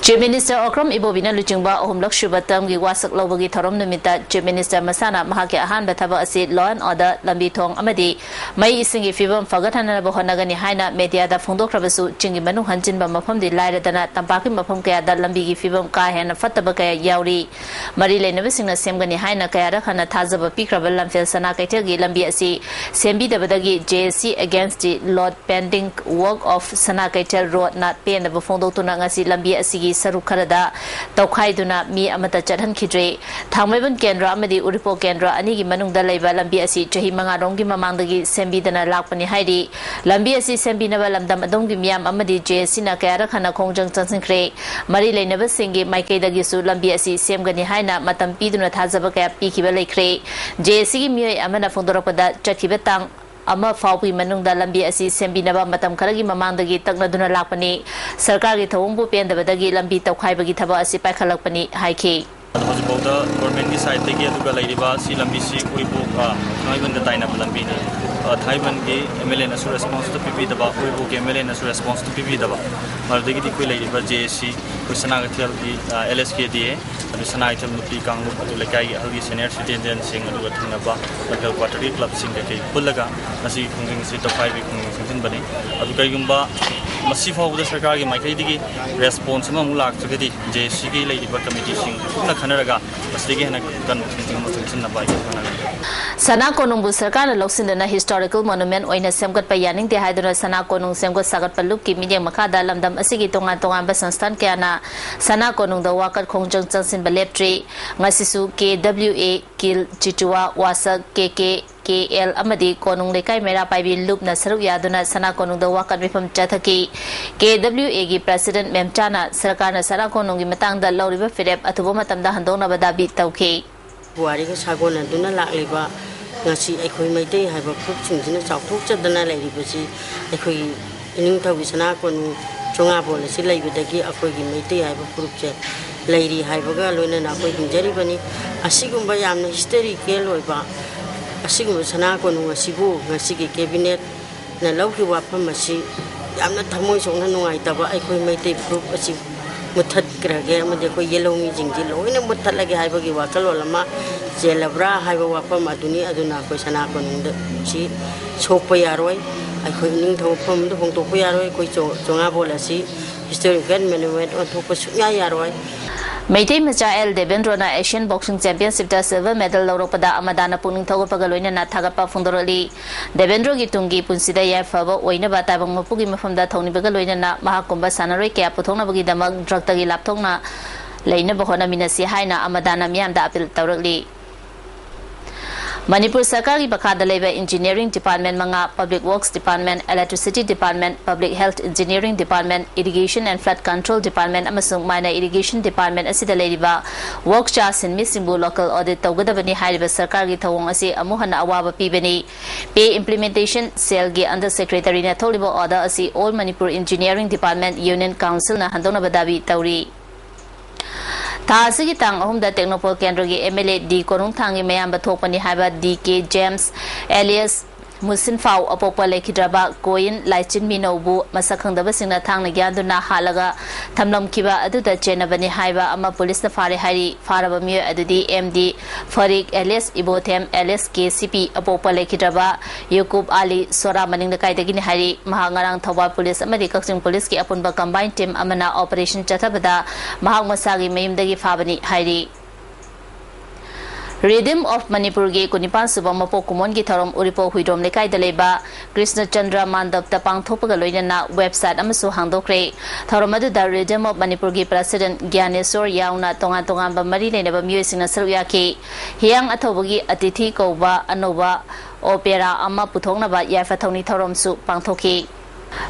Chief Minister Okram Ibobi ꯅ ꯂꯨꯆꯤꯡꯕ ꯑꯍꯨꯝꯂꯛ ꯁꯨꯕ term ꯒꯤ ꯋꯥꯁꯛ ꯂꯧꯕꯒꯤ ꯊꯧꯔꯝ ꯅꯨꯃꯤꯠꯇ Chief Minister ꯃꯁꯥꯅ ꯃꯍꯥꯛꯀꯤ ꯑꯍꯥꯟꯕ ꯊꯕꯛ ꯑꯁꯤ law and order, ꯂꯝꯕꯤ ꯊꯣꯡ ꯑꯃꯗꯤ ꯃꯩ ꯏꯁꯤꯡꯒꯤ ꯐꯤꯕꯝ ꯐꯒꯠꯍꯟꯅꯕ ꯍꯣꯠꯅꯒꯅꯤ ꯍꯥꯏꯅ media ꯗ ꯐꯣꯡꯗꯣꯛꯈ꯭ꯔꯕꯁꯨ, ꯆꯤꯡꯒꯤ ꯃꯅꯨꯡ ꯍꯟꯖꯤꯟꯕ ꯃꯐꯝꯗꯤ ꯂꯥꯏꯔꯗꯅ ꯇꯝꯄꯥꯛꯀꯤ ꯃꯐꯝ ꯀꯌꯥꯗ ꯂꯝꯕꯤꯒꯤ ꯐꯤꯕꯝ ꯀꯥ ꯍꯦꯟꯅ ꯐꯠꯇꯕ ꯀꯌꯥ ꯌꯥꯎꯔꯤ꯫ ꯃꯔꯤ ꯂꯩꯅꯕꯁꯤꯡꯅ ꯁꯦꯝꯒꯅꯤ ꯍꯥꯏꯅ ꯀꯌꯥꯔꯛ ꯍꯟꯅ ꯊꯥꯖꯕ ꯄꯤꯈ꯭ꯔꯕ ꯂꯝꯐꯦꯜ ꯁꯅꯥ ꯀꯩꯊꯦꯜꯒꯤ ꯂꯝꯕꯤ ꯑꯁꯤ ꯁꯦꯝꯕꯤꯗꯕꯗꯒꯤ J A C against the lot pending work of ꯁꯅꯥ ꯀꯩꯊꯦꯜ road ꯅ ꯄꯦꯟꯗꯕ ꯐꯣꯡꯗꯣꯛꯇꯨꯅ ꯉꯁꯤ ꯂꯝꯕꯤ ꯑꯁꯤꯒꯤ ꯁꯔꯨꯛ ꯈꯔꯗ ꯇꯧꯈꯥꯏꯗꯨꯅ ꯃꯤ ꯑꯃꯠꯇ ꯆꯠꯍꯟꯈꯤꯗ꯭ꯔꯦ꯫ ꯊꯥꯡꯃꯩꯕꯟ ꯀꯦꯟꯗ꯭ꯔ ꯑꯃꯗꯤ ꯎꯔꯤꯄꯣꯛ ꯀꯦꯟꯗ꯭ꯔ ꯑꯅꯤꯒꯤ ꯃꯅꯨꯡꯗ ꯂꯩꯕ ꯂꯝꯕꯤ ꯑꯁꯤ ꯆꯍꯤ ꯃꯉꯥꯔꯣꯝꯒꯤ ꯃꯃꯥꯡꯗꯒꯤ ꯁꯦꯝꯕꯤꯗꯅ ꯂꯥꯛꯄꯅꯤ ꯍꯥꯏꯔꯤ꯫ ꯂꯝꯕꯤ ꯑꯁꯤ ꯁꯦꯝꯕꯤꯅꯕ ꯂꯝꯗꯝ ꯑꯗꯣꯝꯒꯤ ꯃꯤꯌꯥꯝ ꯑꯃꯗꯤ J A C ꯅ ꯀꯌꯥꯔꯛ ꯍꯟꯅ ꯈꯣꯡꯖꯪ ꯆꯪꯁꯤꯟꯈ꯭ꯔꯦ꯫ ꯃꯔꯤ ꯂꯩꯅꯕꯁꯤꯡꯒꯤ ꯃꯥꯏꯀꯩꯗꯒꯤꯁꯨ ꯂꯝꯕꯤ ꯑꯁꯤ ꯁꯦꯝꯒꯅꯤ ꯍꯥꯏꯅ ꯃꯇꯝ ꯄꯤꯗꯨꯅ ꯊꯥꯖꯕ ꯀꯌꯥ ꯄꯤꯈꯤꯕ ꯂꯩꯈ꯭ꯔꯦ꯫ J A C ꯒꯤ ꯃꯤꯑꯣꯏ ꯑꯃꯅ ꯐꯣꯡꯗꯣꯔꯛꯄꯗ, ꯆꯠꯈꯤꯕ ꯇꯥꯡ ꯑꯃ ꯐꯥꯎꯕꯒꯤ ꯃꯅꯨꯡꯗ ꯂꯝꯕꯤ ꯑꯁꯤ ꯁꯦꯝꯕꯤꯅꯕ ꯃꯇꯝ ꯈꯔꯒꯤ ꯃꯃꯥꯡꯗꯒꯤ ꯇꯛꯅꯗꯨꯅ ꯂꯥꯛꯄꯅꯤ꯫ ꯁꯔꯀꯥꯔꯒꯤ ꯊꯧꯑꯣꯡꯕꯨ ꯄꯦꯟꯗꯕꯗꯒꯤ ꯂꯝꯕꯤ ꯇꯧꯈꯥꯏꯕꯒꯤ ꯊꯕꯛ ꯑꯁꯤ ꯄꯥꯏꯈꯠꯂꯛꯄꯅꯤ ꯍꯥꯏꯈꯤ꯫ ꯑꯗꯣ ꯍꯧꯖꯤꯛꯐꯥꯎꯗ government ꯀꯤ side ꯇꯒꯤ, ꯑꯗꯨꯒ ꯂꯩꯔꯤꯕ ꯁꯤ ꯂꯝꯕꯤꯁꯤ ꯎꯔꯤꯄꯣꯛ, ꯑ, ꯊꯥꯡꯃꯩꯕꯟꯗ ꯇꯥꯏꯅꯕ ꯂꯝꯕꯤꯅꯤ꯫ ꯑ, ꯊꯥꯡꯃꯩꯕꯟꯒꯤ M L A ꯅꯁꯨ response to ꯄꯤꯕꯤꯗꯕ, ꯎꯔꯤꯄꯣꯛꯀꯤ M L A ꯅꯁꯨ response ꯇꯣ ꯄꯤꯕꯤꯗꯕ, ꯃꯗꯨꯗꯒꯤꯗꯤ ꯑꯩꯈꯣꯏ ꯂꯩꯔꯤꯕ J A C, ꯑꯩꯈꯣꯏ ꯁꯅꯥ ꯀꯩꯊꯦꯜꯒꯤ, ꯑ, L S K D A, ꯑꯗꯨ ꯁꯅꯥ ꯀꯩꯊꯦꯜ ꯅꯨꯄꯤ ꯀꯥꯡꯂꯨꯞ, ꯑꯗꯨ ꯂꯩꯀꯥꯏꯒꯤ ꯑꯍꯜꯒꯤ senior citizen ꯁꯤꯡ, ꯑꯗꯨꯒ ꯊꯪꯅꯕ local quarter ꯒꯤ club ꯁꯤꯡ ꯀꯩꯀꯩ ꯄꯨꯜꯂꯒ ꯉꯁꯤꯒꯤ ꯈꯣꯡꯖꯪ ꯑꯁꯤ ꯇꯧꯈꯥꯏꯕꯒꯤ ꯈꯣꯡꯖꯪ ꯆꯪꯁꯤꯟꯕꯅꯤ꯫ ꯑꯗꯨ ꯀꯩꯒꯨꯝꯕ ꯃꯁꯤ ꯐꯥꯎꯕꯗ ꯁꯔꯀꯥꯔꯒꯤ ꯃꯥꯏꯀꯩꯗꯒꯤ response ꯑꯃꯃꯨꯛ ꯂꯥꯛꯇ꯭ꯔꯒꯗꯤ, J A C ꯒꯤ ꯂꯩꯔꯤꯕ committee ꯁꯤꯡ ꯄꯨꯟꯅ ꯈꯟꯅꯔꯒ ꯃꯁꯤꯗꯒꯤ ꯍꯦꯟꯅ ꯀꯟꯕ ꯈꯣꯡꯖꯪ ꯑꯃ ꯆꯪꯁꯤꯟꯅꯕ ꯑꯩꯈꯣꯏ ꯍꯣꯠꯅꯒꯅꯤ꯫ ꯁꯅꯥ ꯀꯣꯅꯨꯡꯕꯨ ꯁꯔꯀꯥꯔꯅ ꯂꯧꯁꯤꯟꯗꯅ historical monument ꯑꯣꯏꯅ ꯁꯦꯝꯒꯠꯄ ꯌꯥꯅꯤꯡꯗꯦ ꯍꯥꯏꯗꯨꯅ ꯁꯅꯥ ꯀꯣꯅꯨꯡ ꯁꯦꯝꯒꯠ ꯁꯥꯒꯠꯄ ꯂꯨꯞꯀꯤ ꯃꯤꯠꯌꯦꯡ ꯃꯈꯥꯗ ꯂꯝꯗꯝ ꯑꯁꯤꯒꯤ ꯇꯣꯉꯥꯟ ꯇꯣꯉꯥꯟꯕ ꯁꯪꯁꯊꯥꯟ ꯀꯌꯥꯅ ꯁꯅꯥ ꯀꯣꯅꯨꯡꯗ ꯋꯥꯀꯠ ꯈꯣꯡꯖꯪ ꯆꯪꯁꯤꯟꯕ ꯂꯦꯞꯇ꯭ꯔꯤ꯫ ꯉꯁꯤꯁꯨ K W A, ꯀꯤꯜ, ꯆꯤꯆꯨꯋꯥ, ꯋꯥꯁꯛ, K K, K L ꯑꯃꯗꯤ ꯀꯣꯅꯨꯡ ꯂꯩꯀꯥꯏ ꯃꯩꯔꯥ ꯄꯥꯏꯕꯤ ꯂꯨꯞꯅ ꯁꯔꯨꯛ ꯌꯥꯗꯨꯅ ꯁꯅꯥ ꯀꯣꯅꯨꯡꯗ ꯋꯥꯀꯠ ꯃꯤꯐꯝ ꯆꯠꯊꯈꯤ꯫ K W A ꯒꯤ president ꯃꯦꯝꯆꯥꯅ ꯁꯔꯀꯥꯔꯅ ꯁꯅꯥ ꯀꯣꯅꯨꯡꯒꯤ ꯃꯇꯥꯡꯗ ꯂꯧꯔꯤꯕ ꯐꯤꯔꯦꯞ ꯑꯊꯨꯕ ꯃꯇꯝꯗ ꯍꯟꯗꯣꯛꯅꯕ ꯗꯥꯕꯤ ꯇꯧꯈꯤ꯫ ꯄꯨꯋꯥꯔꯤꯒ ꯁꯥꯒꯣꯟꯅꯗꯨꯅ ꯂꯥꯛꯂꯤꯕ ꯉꯁꯤ ꯑꯩꯈꯣꯏ ꯃꯩꯇꯩ ꯍꯥꯏꯕ ꯐꯨꯔꯨꯞꯁꯤꯡꯁꯤꯅ ꯆꯥꯎꯊꯣꯛꯆꯗꯅ ꯂꯩꯔꯤꯕꯁꯤ ꯑꯩꯈꯣꯏꯒꯤ ꯏꯅꯤꯡꯊꯧꯒꯤ ꯁꯅꯥ ꯀꯣꯅꯨꯡ ꯆꯣꯉꯥꯕꯣꯜ ꯑꯁꯤ ꯂꯩꯕꯗꯒꯤ ꯑꯩꯈꯣꯏꯒꯤ ꯃꯩꯇꯩ ꯍꯥꯏꯕ ꯐꯨꯔꯨꯞꯁꯦ ꯂꯩꯔꯤ ꯍꯥꯏꯕꯒ ꯂꯣꯏꯅꯅ ꯑꯩꯈꯣꯏ ꯍꯤꯡꯖꯔꯤꯕꯅꯤ꯫ ꯑꯁꯤꯒꯨꯝꯕ ꯌꯥꯝꯅ historical ꯑꯣꯏꯕ ꯑꯁꯤꯒꯨꯝꯕ ꯁꯅꯥ ꯀꯣꯅꯨꯡ ꯑꯁꯤꯕꯨ ꯉꯁꯤꯒꯤ cabinet ꯅ ꯂꯧꯈꯤꯕ ꯋꯥꯐꯝ ꯑꯁꯤ ꯌꯥꯝꯅ ꯊꯃꯣꯏ ꯁꯣꯛꯅ ꯅꯨꯡꯉꯥꯏꯇꯕ ꯑꯩꯈꯣꯏ ꯃꯩꯇꯩ ꯐꯨꯔꯨꯞ ꯑꯁꯤ ꯃꯨꯠꯊꯠꯈ꯭ꯔꯒꯦ ꯑꯃꯗꯤ ꯑꯩꯈꯣꯏ ꯌꯦꯜꯍꯧꯃꯤꯁꯤꯡꯁꯤ ꯂꯣꯏꯅ ꯃꯨꯠꯊꯠꯂꯒꯦ ꯍꯥꯏꯕꯒꯤ ꯋꯥꯈꯜꯂꯣꯟ ꯑꯃ ꯆꯦꯜꯂꯕ꯭ꯔꯥ ꯍꯥꯏꯕ ꯋꯥꯐꯝ ꯑꯗꯨꯅꯤ꯫ ꯑꯗꯨꯅ ꯑꯩꯈꯣꯏ ꯁꯅꯥ ꯀꯣꯅꯨꯡꯗ ꯁꯤ ꯁꯣꯛꯄ ꯌꯥꯔꯣꯏ꯫ ꯑꯩꯈꯣꯏ ꯏꯅꯤꯡꯊꯧ ꯃꯐꯝꯗ ꯍꯣꯡꯗꯣꯛꯄ ꯌꯥꯔꯣꯏ꯫ ꯑꯩꯈꯣꯏ ꯆꯣ- ꯆꯣꯉꯥꯕꯣꯜ ꯑꯁꯤ historical monument ꯑꯣꯟꯊꯣꯛꯄ ꯁꯨꯡꯌꯥ ꯌꯥꯔꯣꯏ꯫ ꯃꯩꯇꯩ ꯃꯆꯥ ꯑꯦꯜ ꯗꯦꯕꯦꯟꯗ꯭ꯔꯣꯅ Asian Boxing Championshipꯇ silver medal ꯂꯧꯔꯛꯄꯗ ꯑꯃꯗꯥꯅ ꯄꯨꯛꯅꯤꯡ ꯊꯧꯒꯠꯄꯒ ꯂꯣꯏꯅꯅ ꯊꯥꯒꯠꯄ ꯐꯣꯡꯗꯣꯔꯛꯂꯤ꯫ ꯗꯦꯕꯦꯟꯗ꯭ꯔꯣꯒꯤ ꯇꯨꯡꯒꯤ ꯄꯨꯟꯁꯤꯗ ꯌꯥꯏꯐꯕ ꯑꯣꯏꯅꯕ ꯇꯥꯏꯕꯪ ꯃꯄꯨꯒꯤ ꯃꯐꯝꯗ ꯊꯧꯅꯤꯕꯒ ꯂꯣꯏꯅꯅ ꯃꯍꯥꯛꯀꯨꯝꯕ ꯁꯥꯟꯅꯔꯣꯏ ꯀꯌꯥ ꯄꯨꯊꯣꯛꯅꯕꯒꯤꯗꯃꯛ drugꯇꯒꯤ ꯂꯥꯞꯊꯣꯛꯅ ꯂꯩꯅꯕ ꯍꯣꯠꯅꯃꯤꯟꯅꯁꯤ ꯍꯥꯏꯅ ꯑꯃꯗꯥꯅ ꯃꯤꯌꯥꯝꯗ appeal ꯇꯧꯔꯛꯂꯤ꯫ ꯃꯅꯤꯄꯨꯔ ꯁꯔꯀꯥꯔꯒꯤ ꯃꯈꯥꯗ ꯂꯩꯕ engineering department ꯃꯉꯥ, Public Works Department, Electricity Department, Public Health Engineering Department, Irrigation and Flood Control Department ꯑꯃꯁꯨꯡ Minor Irrigation Department ꯑꯁꯤꯗ ꯂꯩꯔꯤꯕ work ꯆꯥ ꯁꯤꯟꯃꯤꯁꯤꯡꯕꯨ local audit ꯇꯧꯒꯗꯕꯅꯤ ꯍꯥꯏꯔꯤꯕ ꯁꯔꯀꯥꯔꯒꯤ ꯊꯧꯑꯣꯡ ꯑꯁꯤ ꯑꯃꯨꯛ ꯍꯟꯅ ꯑꯋꯥꯕ ꯄꯤꯕꯅꯤ꯫ Pay implementation cellꯒꯤ under secretaryꯅ ꯊꯣꯛꯂꯤꯕ order ꯑꯁꯤ All Manipur Engineering Department Union Councilꯅ ꯍꯟꯗꯣꯛꯅꯕ ꯗꯥꯕꯤ ꯇꯧꯔꯤ꯫ ꯊꯥ ꯑꯁꯤꯒꯤ ꯇꯥꯡ ꯑꯍꯨꯝꯗ ꯇꯦꯡꯅꯧꯄꯜ ꯀꯦꯟꯗ꯭ꯔꯒꯤ MLA ꯗꯤ ꯀꯣꯅꯨꯡꯊꯥꯡꯒꯤ ꯃꯌꯥꯝꯕ ꯊꯣꯛꯄꯅꯤ ꯍꯥꯏꯕ ꯗꯤ ꯀꯦ ꯖꯦꯝꯁ alias ꯃꯨꯁꯤꯟꯐꯥꯎ ꯑꯄꯣꯛꯄ ꯂꯩꯈꯤꯗ꯭ꯔꯕ ꯀꯣꯌꯤꯟ ꯂꯥꯏꯆꯤꯟꯃꯤꯅꯧꯕꯨ ꯃꯁꯛ ꯈꯪꯗꯕꯁꯤꯡꯅ ꯊꯥꯡꯅ ꯌꯥꯟꯗꯨꯅ ꯍꯥꯠꯂꯒ ꯊꯝꯂꯝꯈꯤꯕ ꯑꯗꯨꯗ ꯆꯦꯟꯅꯕꯅꯤ ꯍꯥꯏꯕ ꯑꯃ ꯄꯨꯂꯤꯁꯅ ꯐꯥꯔꯦ ꯍꯥꯏꯔꯤ꯫ ꯐꯥꯔꯕ ꯃꯤꯑꯣꯏ ꯑꯗꯨꯗꯤ M D Farik alias Ibothem alias K C P ꯑꯄꯣꯛꯄ ꯂꯩꯈꯤꯗ꯭ꯔꯕ ꯌꯨꯀꯨꯞ ꯑꯥꯂꯤ ꯁꯣꯔꯥ ꯃꯅꯤꯡ ꯂꯩꯀꯥꯏꯗꯒꯤꯅꯤ ꯍꯥꯏꯔꯤ꯫ ꯃꯍꯥꯛ ꯉꯔꯥꯡ ꯊꯧꯕꯥꯜ ꯄꯨꯂꯤꯁ ꯑꯃꯗꯤ ꯀꯛꯆꯤꯡ ꯄꯨꯂꯤꯁꯀꯤ ꯑꯄꯨꯟꯕ combined team ꯑꯃꯅ operation ꯆꯠꯊꯕꯗ ꯃꯍꯥꯛ ꯃꯁꯥꯒꯤ ꯃꯌꯨꯝꯗꯒꯤ ꯐꯥꯕꯅꯤ ꯍꯥꯏꯔꯤ꯫ Rhythm of Manipurꯒꯤ ꯀꯨꯟꯅꯤꯄꯥꯟ ꯁꯨꯕ ꯃꯄꯣꯛ ꯀꯨꯝꯑꯣꯟꯒꯤ ꯊꯧꯔꯝ ꯎꯔꯤꯄꯣꯛ ꯍꯨꯏꯗ꯭ꯔꯣꯝ ꯂꯩꯀꯥꯏꯗ ꯂꯩꯕ ꯀ꯭ꯔꯤꯁꯅ ꯆꯟꯗ꯭ꯔ ꯃꯥꯟꯗꯞꯇ ꯄꯥꯡꯊꯣꯛꯄꯒ ꯂꯣꯏꯅꯅ website ꯑꯃꯁꯨ ꯍꯥꯡꯗꯣꯛꯈ꯭ꯔꯦ꯫ ꯊꯧꯔꯝ ꯑꯗꯨꯗ Rhythm of Manipurꯒꯤ president ꯒ꯭ꯌꯥꯅꯦꯁꯣꯔ ꯌꯥꯎꯅ ꯇꯣꯉꯥꯟ ꯇꯣꯉꯥꯟꯕ ꯃꯔꯤ ꯂꯩꯅꯕ ꯃꯤꯑꯣꯏꯁꯤꯡꯅ ꯁꯔꯨꯛ ꯌꯥꯈꯤ꯫ ꯍꯤꯌꯥꯡ ꯑꯊꯧꯕꯒꯤ ꯑꯇꯤꯊꯤ ꯀꯧꯕ ꯑꯅꯧꯕ opera ꯑꯃ ꯄꯨꯊꯣꯛꯅꯕ ꯌꯥꯏꯐ ꯊꯧꯅꯤ ꯊꯧꯔꯝꯁꯨ ꯄꯥꯡꯊꯣꯛꯈꯤ꯫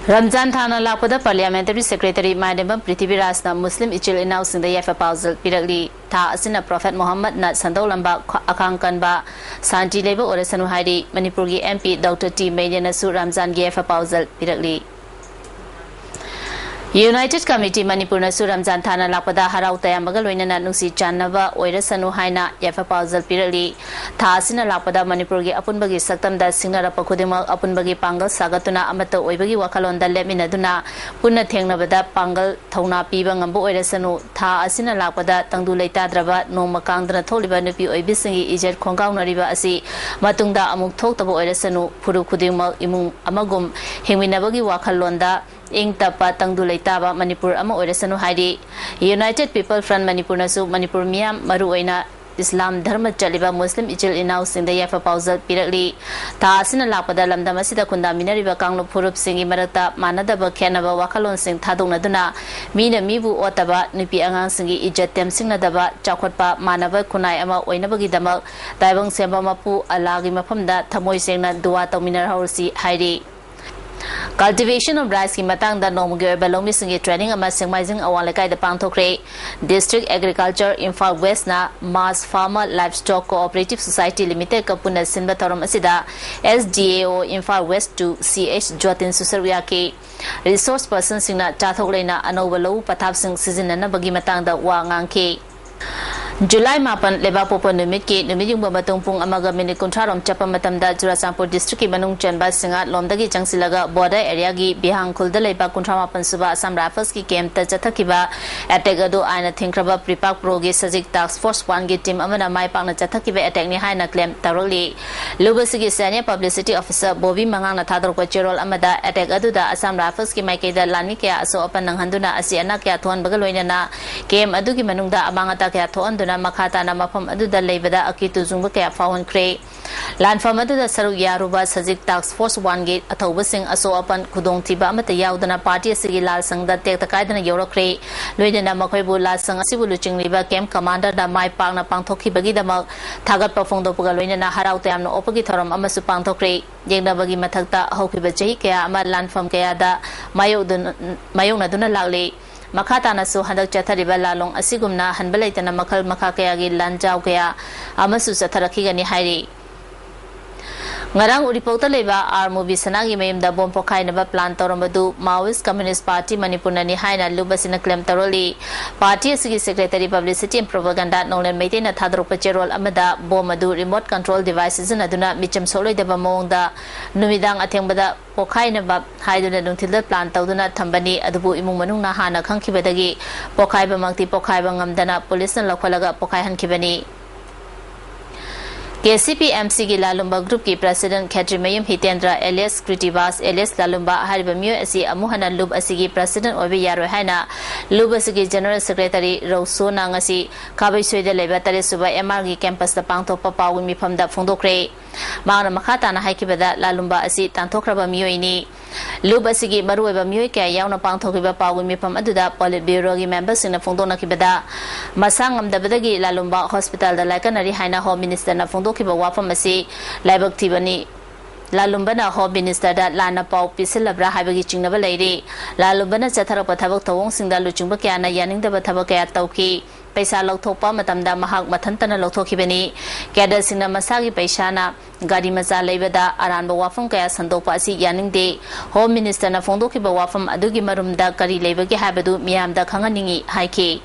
ꯔꯝꯖꯥꯟ ꯊꯥꯅ ꯂꯥꯛꯄꯗ Parliamentary Secretary ꯃꯥꯏꯔꯦꯝꯕꯝ ꯄ꯭ꯔꯤꯊꯤꯕꯤꯔꯥꯖꯅ ꯃꯨꯁꯂꯤꯝ ꯏꯆꯤꯜ ꯏꯅꯥꯎꯁꯤꯡꯗ ꯌꯥꯏꯐ ꯄꯥꯎꯖꯦꯜ ꯄꯤꯔꯛꯂꯤ꯫ ꯊꯥ ꯑꯁꯤꯅ Prophet ꯃꯨꯍꯝꯃꯗꯅ ꯁꯟꯗꯣꯛꯂꯝꯕ ꯈ-, ꯑꯈꯥꯡ ꯀꯟꯕ, ꯁꯥꯟꯇꯤ ꯂꯩꯕ ꯑꯣꯏꯔꯁꯅꯨ ꯍꯥꯏꯔꯤ꯫ ꯃꯅꯤꯄꯨꯔꯒꯤ MP Doctor ꯇꯤ ꯃꯩꯅꯦꯅꯁꯨ ꯔꯝꯖꯥꯟꯒꯤ ꯌꯥꯏꯐ ꯄꯥꯎꯖꯦꯜ ꯄꯤꯔꯛꯂꯤ꯫ United Committee ꯃꯅꯤꯄꯨꯔꯅꯁꯨ ꯔꯝꯖꯥꯟ ꯊꯥꯅ ꯂꯥꯛꯄꯗ ꯍꯔꯥꯎ ꯇꯌꯥꯝꯕꯒ ꯂꯣꯏꯅꯅ ꯅꯨꯡꯁꯤ ꯆꯥꯟꯅꯕ ꯑꯣꯏꯔꯁꯅꯨ ꯍꯥꯏꯅ ꯌꯥꯏꯐ ꯄꯥꯎꯖꯦꯜ ꯄꯤꯔꯛꯂꯤ꯫ ꯊꯥ ꯑꯁꯤꯅ ꯂꯥꯛꯄꯗ ꯃꯅꯤꯄꯨꯔꯒꯤ ꯑꯄꯨꯟꯕꯒꯤ ꯁꯛꯇꯝꯗ ꯁꯤꯡꯅꯔꯛꯄ ꯈꯨꯗꯤꯡꯃꯛ ꯑꯄꯨꯟꯕꯒꯤ ꯄꯥꯡꯒꯜ ꯁꯥꯒꯠꯇꯨꯅ ꯑꯃꯠꯇ ꯑꯣꯏꯕꯒꯤ ꯋꯥꯈꯜꯂꯣꯟꯗ ꯂꯦꯞꯃꯤꯟꯅꯗꯨꯅ ꯄꯨꯟꯅ ꯊꯦꯡꯅꯕꯗ ꯄꯥꯡꯒꯜ ꯊꯧꯅꯥ ꯄꯤꯕ ꯉꯝꯕ ꯑꯣꯏꯔꯁꯅꯨ꯫ ꯊꯥ ꯑꯁꯤꯅ ꯂꯥꯛꯄꯗ ꯇꯪꯗꯨ ꯂꯩꯇꯥꯗ꯭ꯔꯕ ꯅꯣꯡꯃ ꯀꯥꯡꯗꯅ ꯊꯣꯛꯂꯤꯕ ꯅꯨꯄꯤ ꯑꯣꯏꯕꯤꯁꯤꯡꯒꯤ ꯏꯖꯠ ꯈꯣꯡꯒꯥꯎꯅꯔꯤꯕ ꯑꯁꯤ ꯃꯇꯨꯡꯗ ꯑꯃꯨꯛ ꯊꯣꯛꯇꯕ ꯑꯣꯏꯔꯁꯅꯨ꯫ ꯐꯨꯔꯨꯞ ꯈꯨꯗꯤꯡꯃꯛ ꯏꯃꯨꯡ ꯑꯃꯒꯨꯝ ꯍꯤꯡꯃꯤꯟꯅꯕꯒꯤ ꯋꯥꯈꯜꯂꯣꯟꯗ ꯏꯪ ꯇꯞꯄ ꯇꯪꯗꯨ ꯂꯩꯇꯥꯕ ꯃꯅꯤꯄꯨꯔ ꯑꯃ ꯑꯣꯏꯔꯁꯅꯨ ꯍꯥꯏꯔꯤ꯫ United People Front ꯃꯅꯤꯄꯨꯔꯅꯁꯨ ꯃꯅꯤꯄꯨꯔ ꯃꯤꯌꯥꯝ, ꯃꯔꯨꯑꯣꯏꯅ ꯏꯁꯂꯥꯝ ꯙꯔꯃ ꯆꯠꯂꯤꯕ ꯃꯨꯁꯂꯤꯝ ꯏꯆꯤꯜ ꯏꯅꯥꯎꯁꯤꯡꯗ ꯌꯥꯏꯐ ꯄꯥꯎꯖꯦꯜ ꯄꯤꯔꯛꯂꯤ꯫ ꯊꯥ ꯑꯁꯤꯅ ꯂꯥꯛꯄꯗ ꯂꯝꯗꯝ ꯑꯁꯤꯗ ꯈꯨꯟꯗꯥꯃꯤꯟꯅꯔꯤꯕ ꯀꯥꯡꯂꯨꯞ ꯐꯨꯔꯨꯞꯁꯤꯡꯒꯤ ꯃꯔꯛꯇ ꯃꯥꯟꯅꯗꯕ ꯈꯦꯠꯅꯕ ꯋꯥꯈꯜꯂꯣꯟꯁꯤꯡ ꯊꯥꯗꯣꯛꯅꯗꯨꯅ ꯃꯤꯅ ꯃꯤꯕꯨ ꯑꯣꯠꯇꯕ, ꯅꯨꯄꯤ ꯑꯉꯥꯡꯁꯤꯡꯒꯤ ꯏꯖꯠ ꯇꯦꯝꯁꯤꯡꯅꯗꯕ, ꯆꯥꯎꯈꯠꯄ ꯃꯥꯟꯅꯕ ꯈꯨꯟꯅꯥꯏ ꯑꯃ ꯑꯣꯏꯅꯕꯒꯤꯗꯃꯛ ꯇꯥꯏꯕꯪ ꯁꯦꯝꯕ ꯃꯄꯨ ꯑꯜꯂꯥꯒꯤ ꯃꯐꯝꯗ ꯊꯃꯣꯏ ꯁꯦꯡꯅ ꯗꯨꯋꯥ ꯇꯧꯃꯤꯟꯅꯍꯧꯔꯁꯤ ꯍꯥꯏꯔꯤ꯫ Cultivation of rice ꯀꯤ ꯃꯇꯥꯡꯗ ꯅꯣꯡꯃꯒꯤ ꯑꯣꯏꯕ ꯂꯧꯃꯤꯁꯤꯡꯒꯤ training ꯑꯃ ꯁꯦꯡꯃꯥꯏꯖꯤꯡ ꯑꯋꯥꯡ ꯂꯩꯀꯥꯏꯗ ꯄꯥꯡꯊꯣꯛꯈ꯭ꯔꯦ꯫ District Agriculture Imphal West ꯅ Mass Farmer Livestock Cooperative Society Limited ꯀ ꯄꯨꯟꯅ ꯁꯤꯟꯕ ꯊꯧꯔꯝ ꯑꯁꯤꯗ S D A O Imphal West two C H Jotin ꯁꯨ ꯁꯔꯨꯛ ꯌꯥꯈꯤ꯫ Resource person ꯁꯤꯡꯅ ꯆꯥꯊꯣꯛ ꯂꯩꯅ ꯑꯅꯧꯕ ꯂꯧꯎ ꯄꯊꯥꯞꯁꯤꯡ ꯁꯤꯖꯤꯟꯅꯅꯕꯒꯤ ꯃꯇꯥꯡꯗ ꯋꯥ ꯉꯥꯡꯈꯤ꯫ ꯖꯨꯂꯥꯏ ꯃꯥꯄꯟ ꯂꯩꯕꯥꯛꯄꯣꯛꯄ ꯅꯨꯃꯤꯠꯀꯤ ꯅꯨꯃꯤꯠ ꯌꯨꯡꯕ ꯃꯇꯨꯡ ꯄꯨꯡ ꯑꯃꯒ ꯃꯤꯅꯤꯠ ꯀꯨꯟꯊ꯭ꯔꯥ ꯔꯣꯝ ꯆꯠꯄ ꯃꯇꯝꯗ ꯆꯨꯔꯆꯥꯟꯄꯨꯔ district ꯀꯤ ꯃꯅꯨꯡ ꯆꯟꯕ ꯁꯤꯡꯉꯥꯠꯂꯣꯝꯗꯒꯤ ꯆꯪꯁꯤꯜꯂꯒ border area ꯒꯤ ꯕꯤꯍꯥꯡ ꯈꯨꯜꯗ ꯂꯩꯕ ꯀꯨꯟꯊ꯭ꯔꯥ ꯃꯥꯄꯟ ꯁꯨꯕ Assam Rifles ꯀꯤ camp ꯇ ꯆꯠꯊꯈꯤꯕ attack ꯑꯗꯨ ꯑꯥꯏꯟꯅ ꯊꯤꯡꯈ꯭ꯔꯕ PREPAK Pro ꯒꯤ SAGIK Task Force one ꯒꯤ team ꯑꯃꯅ ꯃꯥꯏ ꯄꯥꯛꯅ ꯆꯠꯊꯈꯤꯕ attack ꯅꯤ ꯍꯥꯏꯅ claim ꯇꯧꯔꯛꯂꯤ꯫ ꯂꯨꯕꯁꯤꯒꯤ senior publicity officer Bobby ꯃꯉꯥꯡꯅ ꯊꯥꯗꯣꯔꯛꯄ ꯆꯦꯔꯣꯜ ꯑꯃꯗ attack ꯑꯗꯨꯗ Assam Rifles ꯀꯤ ꯃꯥꯏꯀꯩꯗ ꯂꯥꯟꯃꯤ ꯀꯌꯥ ꯑꯁꯣꯛ ꯑꯄꯟ ꯅꯪꯍꯟꯗꯨꯅ ꯑꯁꯤ ꯑꯅꯥ ꯀꯌꯥ ꯊꯣꯛꯍꯟꯕꯒ ꯂꯣꯏꯅꯅ camp ꯑꯗꯨꯒꯤ ꯃꯅꯨꯡꯗ ꯑꯃꯥꯡ ꯑꯇꯥ ꯀꯌꯥ ꯊꯣꯛꯍꯟꯗꯨꯅ ꯃꯈꯥ ꯇꯥꯅ ꯃꯐꯝ ꯑꯗꯨꯗ ꯂꯩꯕꯗ ꯑꯀꯤ ꯇꯨꯖꯨꯡꯕ ꯀꯌꯥ ꯐꯥꯎꯍꯟꯈ꯭ꯔꯦ꯫ ꯂꯥꯟꯐꯝ ꯑꯗꯨꯗ ꯁꯔꯨꯛ ꯌꯥꯔꯨꯕ SAGIK Task Force one ꯒꯤ ꯑꯊꯧꯕꯁꯤꯡ ꯑꯁꯣꯛ ꯑꯄꯟ ꯈꯨꯗꯣꯡꯊꯤꯕ ꯑꯃꯠꯇ ꯌꯥꯎꯗꯅ party ꯑꯁꯤꯒꯤ ꯂꯥꯜ ꯁꯪꯗ ꯇꯦꯛꯇ ꯀꯥꯏꯗꯅ ꯌꯧꯔꯛꯈ꯭ꯔꯦ꯫ ꯂꯣꯏꯅꯅ ꯃꯈꯣꯏꯕꯨ ꯂꯥꯜ ꯁꯪ ꯑꯁꯤꯕꯨ ꯂꯨꯆꯤꯡꯂꯤꯕ camp commander ꯅ ꯃꯥꯏ ꯄꯥꯛꯅ ꯄꯥꯡꯊꯣꯛꯈꯤꯕꯒꯤꯗꯃꯛ ꯊꯥꯒꯠꯄ ꯐꯣꯡꯗꯣꯛꯄꯒ ꯂꯣꯏꯅꯅ ꯍꯔꯥꯎ ꯇꯌꯥꯝꯅ ꯑꯣꯛꯄꯒꯤ ꯊꯧꯔꯝ ꯑꯃꯁꯨ ꯄꯥꯡꯊꯣꯛꯈ꯭ꯔꯦ꯫ ꯌꯦꯡꯅꯕꯒꯤ ꯃꯊꯛꯇ ꯍꯧꯈꯤꯕ ꯆꯍꯤ ꯀꯌꯥ ꯑꯃ ꯂꯥꯟꯐꯝ ꯀꯌꯥꯗ ꯃꯥꯌꯣꯛꯗꯨꯅ-, ꯃꯥꯌꯣꯛꯅꯗꯨꯅ ꯂꯥꯛꯂꯤ꯫ ꯃꯈꯥ ꯇꯥꯅꯁꯨ ꯍꯟꯗꯛ ꯆꯠꯊꯔꯤꯕ ꯂꯥꯂꯣꯡ ꯑꯁꯤꯒꯨꯝꯅ ꯍꯟꯕ ꯂꯩꯇꯅ ꯃꯈꯜ ꯃꯈꯥ ꯀꯌꯥꯒꯤ ꯂꯥꯟꯖꯥꯎ ꯀꯌꯥ ꯑꯃꯁꯨ ꯆꯠꯊꯔꯛꯈꯤꯒꯅꯤ ꯍꯥꯏꯔꯤ꯫ ꯉꯔꯥꯡ ꯎꯔꯤꯄꯣꯛꯇ ꯂꯩꯕ ꯑꯥꯔ ꯃꯨꯕꯤ ꯁꯅꯥꯒꯤ ꯃꯌꯨꯝꯗ ꯕꯣꯝ ꯄꯣꯈꯥꯏꯅꯕ ꯄ꯭ꯂꯥꯟ ꯇꯧꯔꯝꯕꯗꯨ Maoist Communist Party ꯃꯅꯤꯄꯨꯔꯅꯅꯤ ꯍꯥꯏꯅ ꯂꯨꯞ ꯑꯁꯤꯅ ꯀ꯭ꯂꯦꯝ ꯇꯧꯔꯛꯂꯤ꯫ ꯄꯥꯔꯇꯤ ꯑꯁꯤꯒꯤ secretary publicity and propaganda Nonglen ꯃꯩꯇꯩꯅ ꯊꯥꯗꯣꯔꯛꯄ ꯆꯦꯔꯣꯜ ꯑꯃꯗ ꯕꯣꯝ ꯑꯗꯨ ꯔꯤꯃꯣꯠ ꯀꯟꯇ꯭ꯔꯣꯜ ꯗꯤꯚꯥꯏꯁ ꯁꯤꯖꯤꯟꯅꯗꯨꯅ ꯃꯤꯆꯝ ꯁꯣꯛꯂꯣꯏꯗꯕ ꯃꯑꯣꯡꯗ ꯅꯨꯃꯤꯗꯥꯡ ꯑꯊꯦꯡꯕꯗ ꯄꯣꯈꯥꯏꯅꯕ ꯍꯥꯏꯗꯨꯅ ꯅꯨꯡꯊꯤꯜꯗ ꯄ꯭ꯂꯥꯟ ꯇꯧꯗꯨꯅ ꯊꯝꯕꯅꯤ꯫ ꯑꯗꯨꯕꯨ ꯏꯃꯨꯡ ꯃꯅꯨꯡꯅ ꯍꯥꯟꯅ ꯈꯪꯈꯤꯕꯗꯒꯤ ꯄꯣꯈꯥꯏꯕꯃꯛꯇꯤ ꯄꯣꯈꯥꯏꯕ ꯉꯝꯗꯅ ꯄꯨꯂꯤꯁꯅ ꯂꯧꯈꯠꯂꯒ ꯄꯣꯈꯥꯏꯍꯟꯈꯤꯕꯅꯤ꯫ ꯀꯦ ꯁꯤ ꯄꯤ ꯑꯦꯝ ꯁꯤꯒꯤ ꯂꯥꯂꯨꯝꯕ ꯒ꯭ꯔꯨꯞꯀꯤ ꯄ꯭ꯔꯁꯤꯗꯦꯟ ꯈꯦꯇ꯭ꯔꯤꯃꯌꯨꯝ ꯍꯤꯇꯦꯟꯗ꯭ꯔ alias ꯀ꯭ꯔꯤꯇꯤꯕꯥꯁ alias ꯂꯥꯂꯨꯝꯕ ꯍꯥꯏꯔꯤꯕ ꯃꯤꯑꯣꯏ ꯑꯁꯤ ꯑꯃꯨꯛ ꯍꯟꯅ ꯂꯨꯞ ꯑꯁꯤꯒꯤ ꯄ꯭ꯔꯁꯤꯗꯦꯟ ꯑꯣꯏꯕ ꯌꯥꯔꯣꯏ ꯍꯥꯏꯅ ꯂꯨꯞ ꯑꯁꯤꯒꯤ ꯖꯦꯅꯔꯦꯜ ꯁꯦꯀ꯭ꯔꯦꯇꯔꯤ ꯔꯧꯁꯣꯅ ꯉꯁꯤ ꯈꯥꯕꯩꯁꯣꯏꯗ ꯂꯩꯕ ꯇꯔꯦꯠ ꯁꯨꯕ ꯑꯦꯝ ꯑꯥꯔꯒꯤ ꯀꯦꯝꯄꯁꯇ ꯄꯥꯡꯊꯣꯛꯄ ꯄꯥꯎꯒꯤ ꯃꯤꯐꯝꯗ ꯐꯣꯡꯗꯣꯛꯈ꯭ꯔꯦ꯫ ꯃꯍꯥꯛꯅ ꯃꯈꯥ ꯇꯥꯅ ꯍꯥꯏꯈꯤꯕꯗ, ꯂꯥꯂꯨꯝꯕ ꯑꯁꯤ ꯇꯥꯟꯊꯣꯛꯈ꯭ꯔꯕ ꯃꯤꯑꯣꯏꯅꯤ꯫ ꯂꯨꯞ ꯑꯁꯤꯒꯤ ꯃꯔꯨꯑꯣꯏꯕ ꯃꯤꯑꯣꯏ ꯀꯌꯥ ꯌꯥꯎꯅ ꯄꯥꯡꯊꯣꯛꯈꯤꯕ ꯄꯥꯎꯒꯤ ꯃꯤꯐꯝ ꯑꯗꯨꯗ ꯄꯣꯂꯤꯠ ꯕ꯭ꯌꯨꯔꯣꯒꯤ ꯃꯦꯝꯕꯔꯁꯤꯡꯅ ꯐꯣꯡꯗꯣꯛꯅꯈꯤꯕꯗ, ꯃꯁꯥ ꯉꯝꯗꯕꯗꯒꯤ ꯂꯥꯂꯨꯝꯕ ꯍꯣꯁꯄꯤꯇꯥꯜꯗ ꯂꯥꯏꯀꯠꯅꯔꯤ ꯍꯥꯏꯅ ꯍꯣꯝ ꯃꯤꯅꯤꯁꯇꯔꯅ ꯐꯣꯡꯗꯣꯛꯈꯤꯕ ꯋꯥꯐꯝ ꯑꯁꯤ ꯂꯥꯏꯕꯛ ꯊꯤꯕꯅꯤ꯫ ꯂꯥꯂꯨꯝꯕꯅ ꯍꯣꯝ ꯃꯤꯅꯤꯁꯇꯔꯗ ꯂꯥꯟꯅ ꯄꯥꯎ ꯄꯤꯁꯤꯜꯂꯕ꯭ꯔꯥ ꯍꯥꯏꯕꯒꯤ ꯆꯤꯡꯅꯕ ꯂꯩꯔꯤ꯫ ꯂꯥꯂꯨꯝꯕꯅ ꯆꯠꯊꯔꯛꯄ ꯊꯕꯛ ꯊꯧꯑꯣꯡꯁꯤꯡꯗ ꯂꯨꯆꯤꯡꯕ ꯀꯌꯥꯅ ꯌꯥꯅꯤꯡꯗꯕ ꯊꯕꯛ ꯀꯌꯥ ꯇꯧꯈꯤ꯫ ꯄꯩꯁꯥ ꯂꯧꯊꯣꯛꯄ ꯃꯇꯝꯗ ꯃꯍꯥꯛ ꯃꯊꯟꯇꯅ ꯂꯧꯊꯣꯛꯈꯤꯕꯅꯤ꯫ ꯀꯦꯗꯔꯁꯤꯡꯅ ꯃꯁꯥꯒꯤ ꯄꯩꯁꯥꯅ ꯒꯥꯔꯤ ꯃꯆꯥ ꯂꯩꯕꯗ ꯑꯔꯥꯟꯕ ꯋꯥꯐꯝ ꯀꯌꯥ ꯁꯟꯗꯣꯛꯄ ꯑꯁꯤ ꯌꯥꯅꯤꯡꯗꯦ꯫ ꯍꯣꯝ ꯃꯤꯅꯤꯁꯇꯔꯅ ꯐꯣꯡꯗꯣꯛꯈꯤꯕ ꯋꯥꯐꯝ ꯑꯗꯨꯒꯤ ꯃꯔꯨꯝꯗ ꯀꯔꯤ ꯂꯩꯕꯒꯦ ꯍꯥꯏꯕꯗꯨ ꯃꯤꯌꯥꯝꯗ ꯈꯪꯍꯟꯅꯤꯡꯏ ꯍꯥꯏꯈꯤ꯫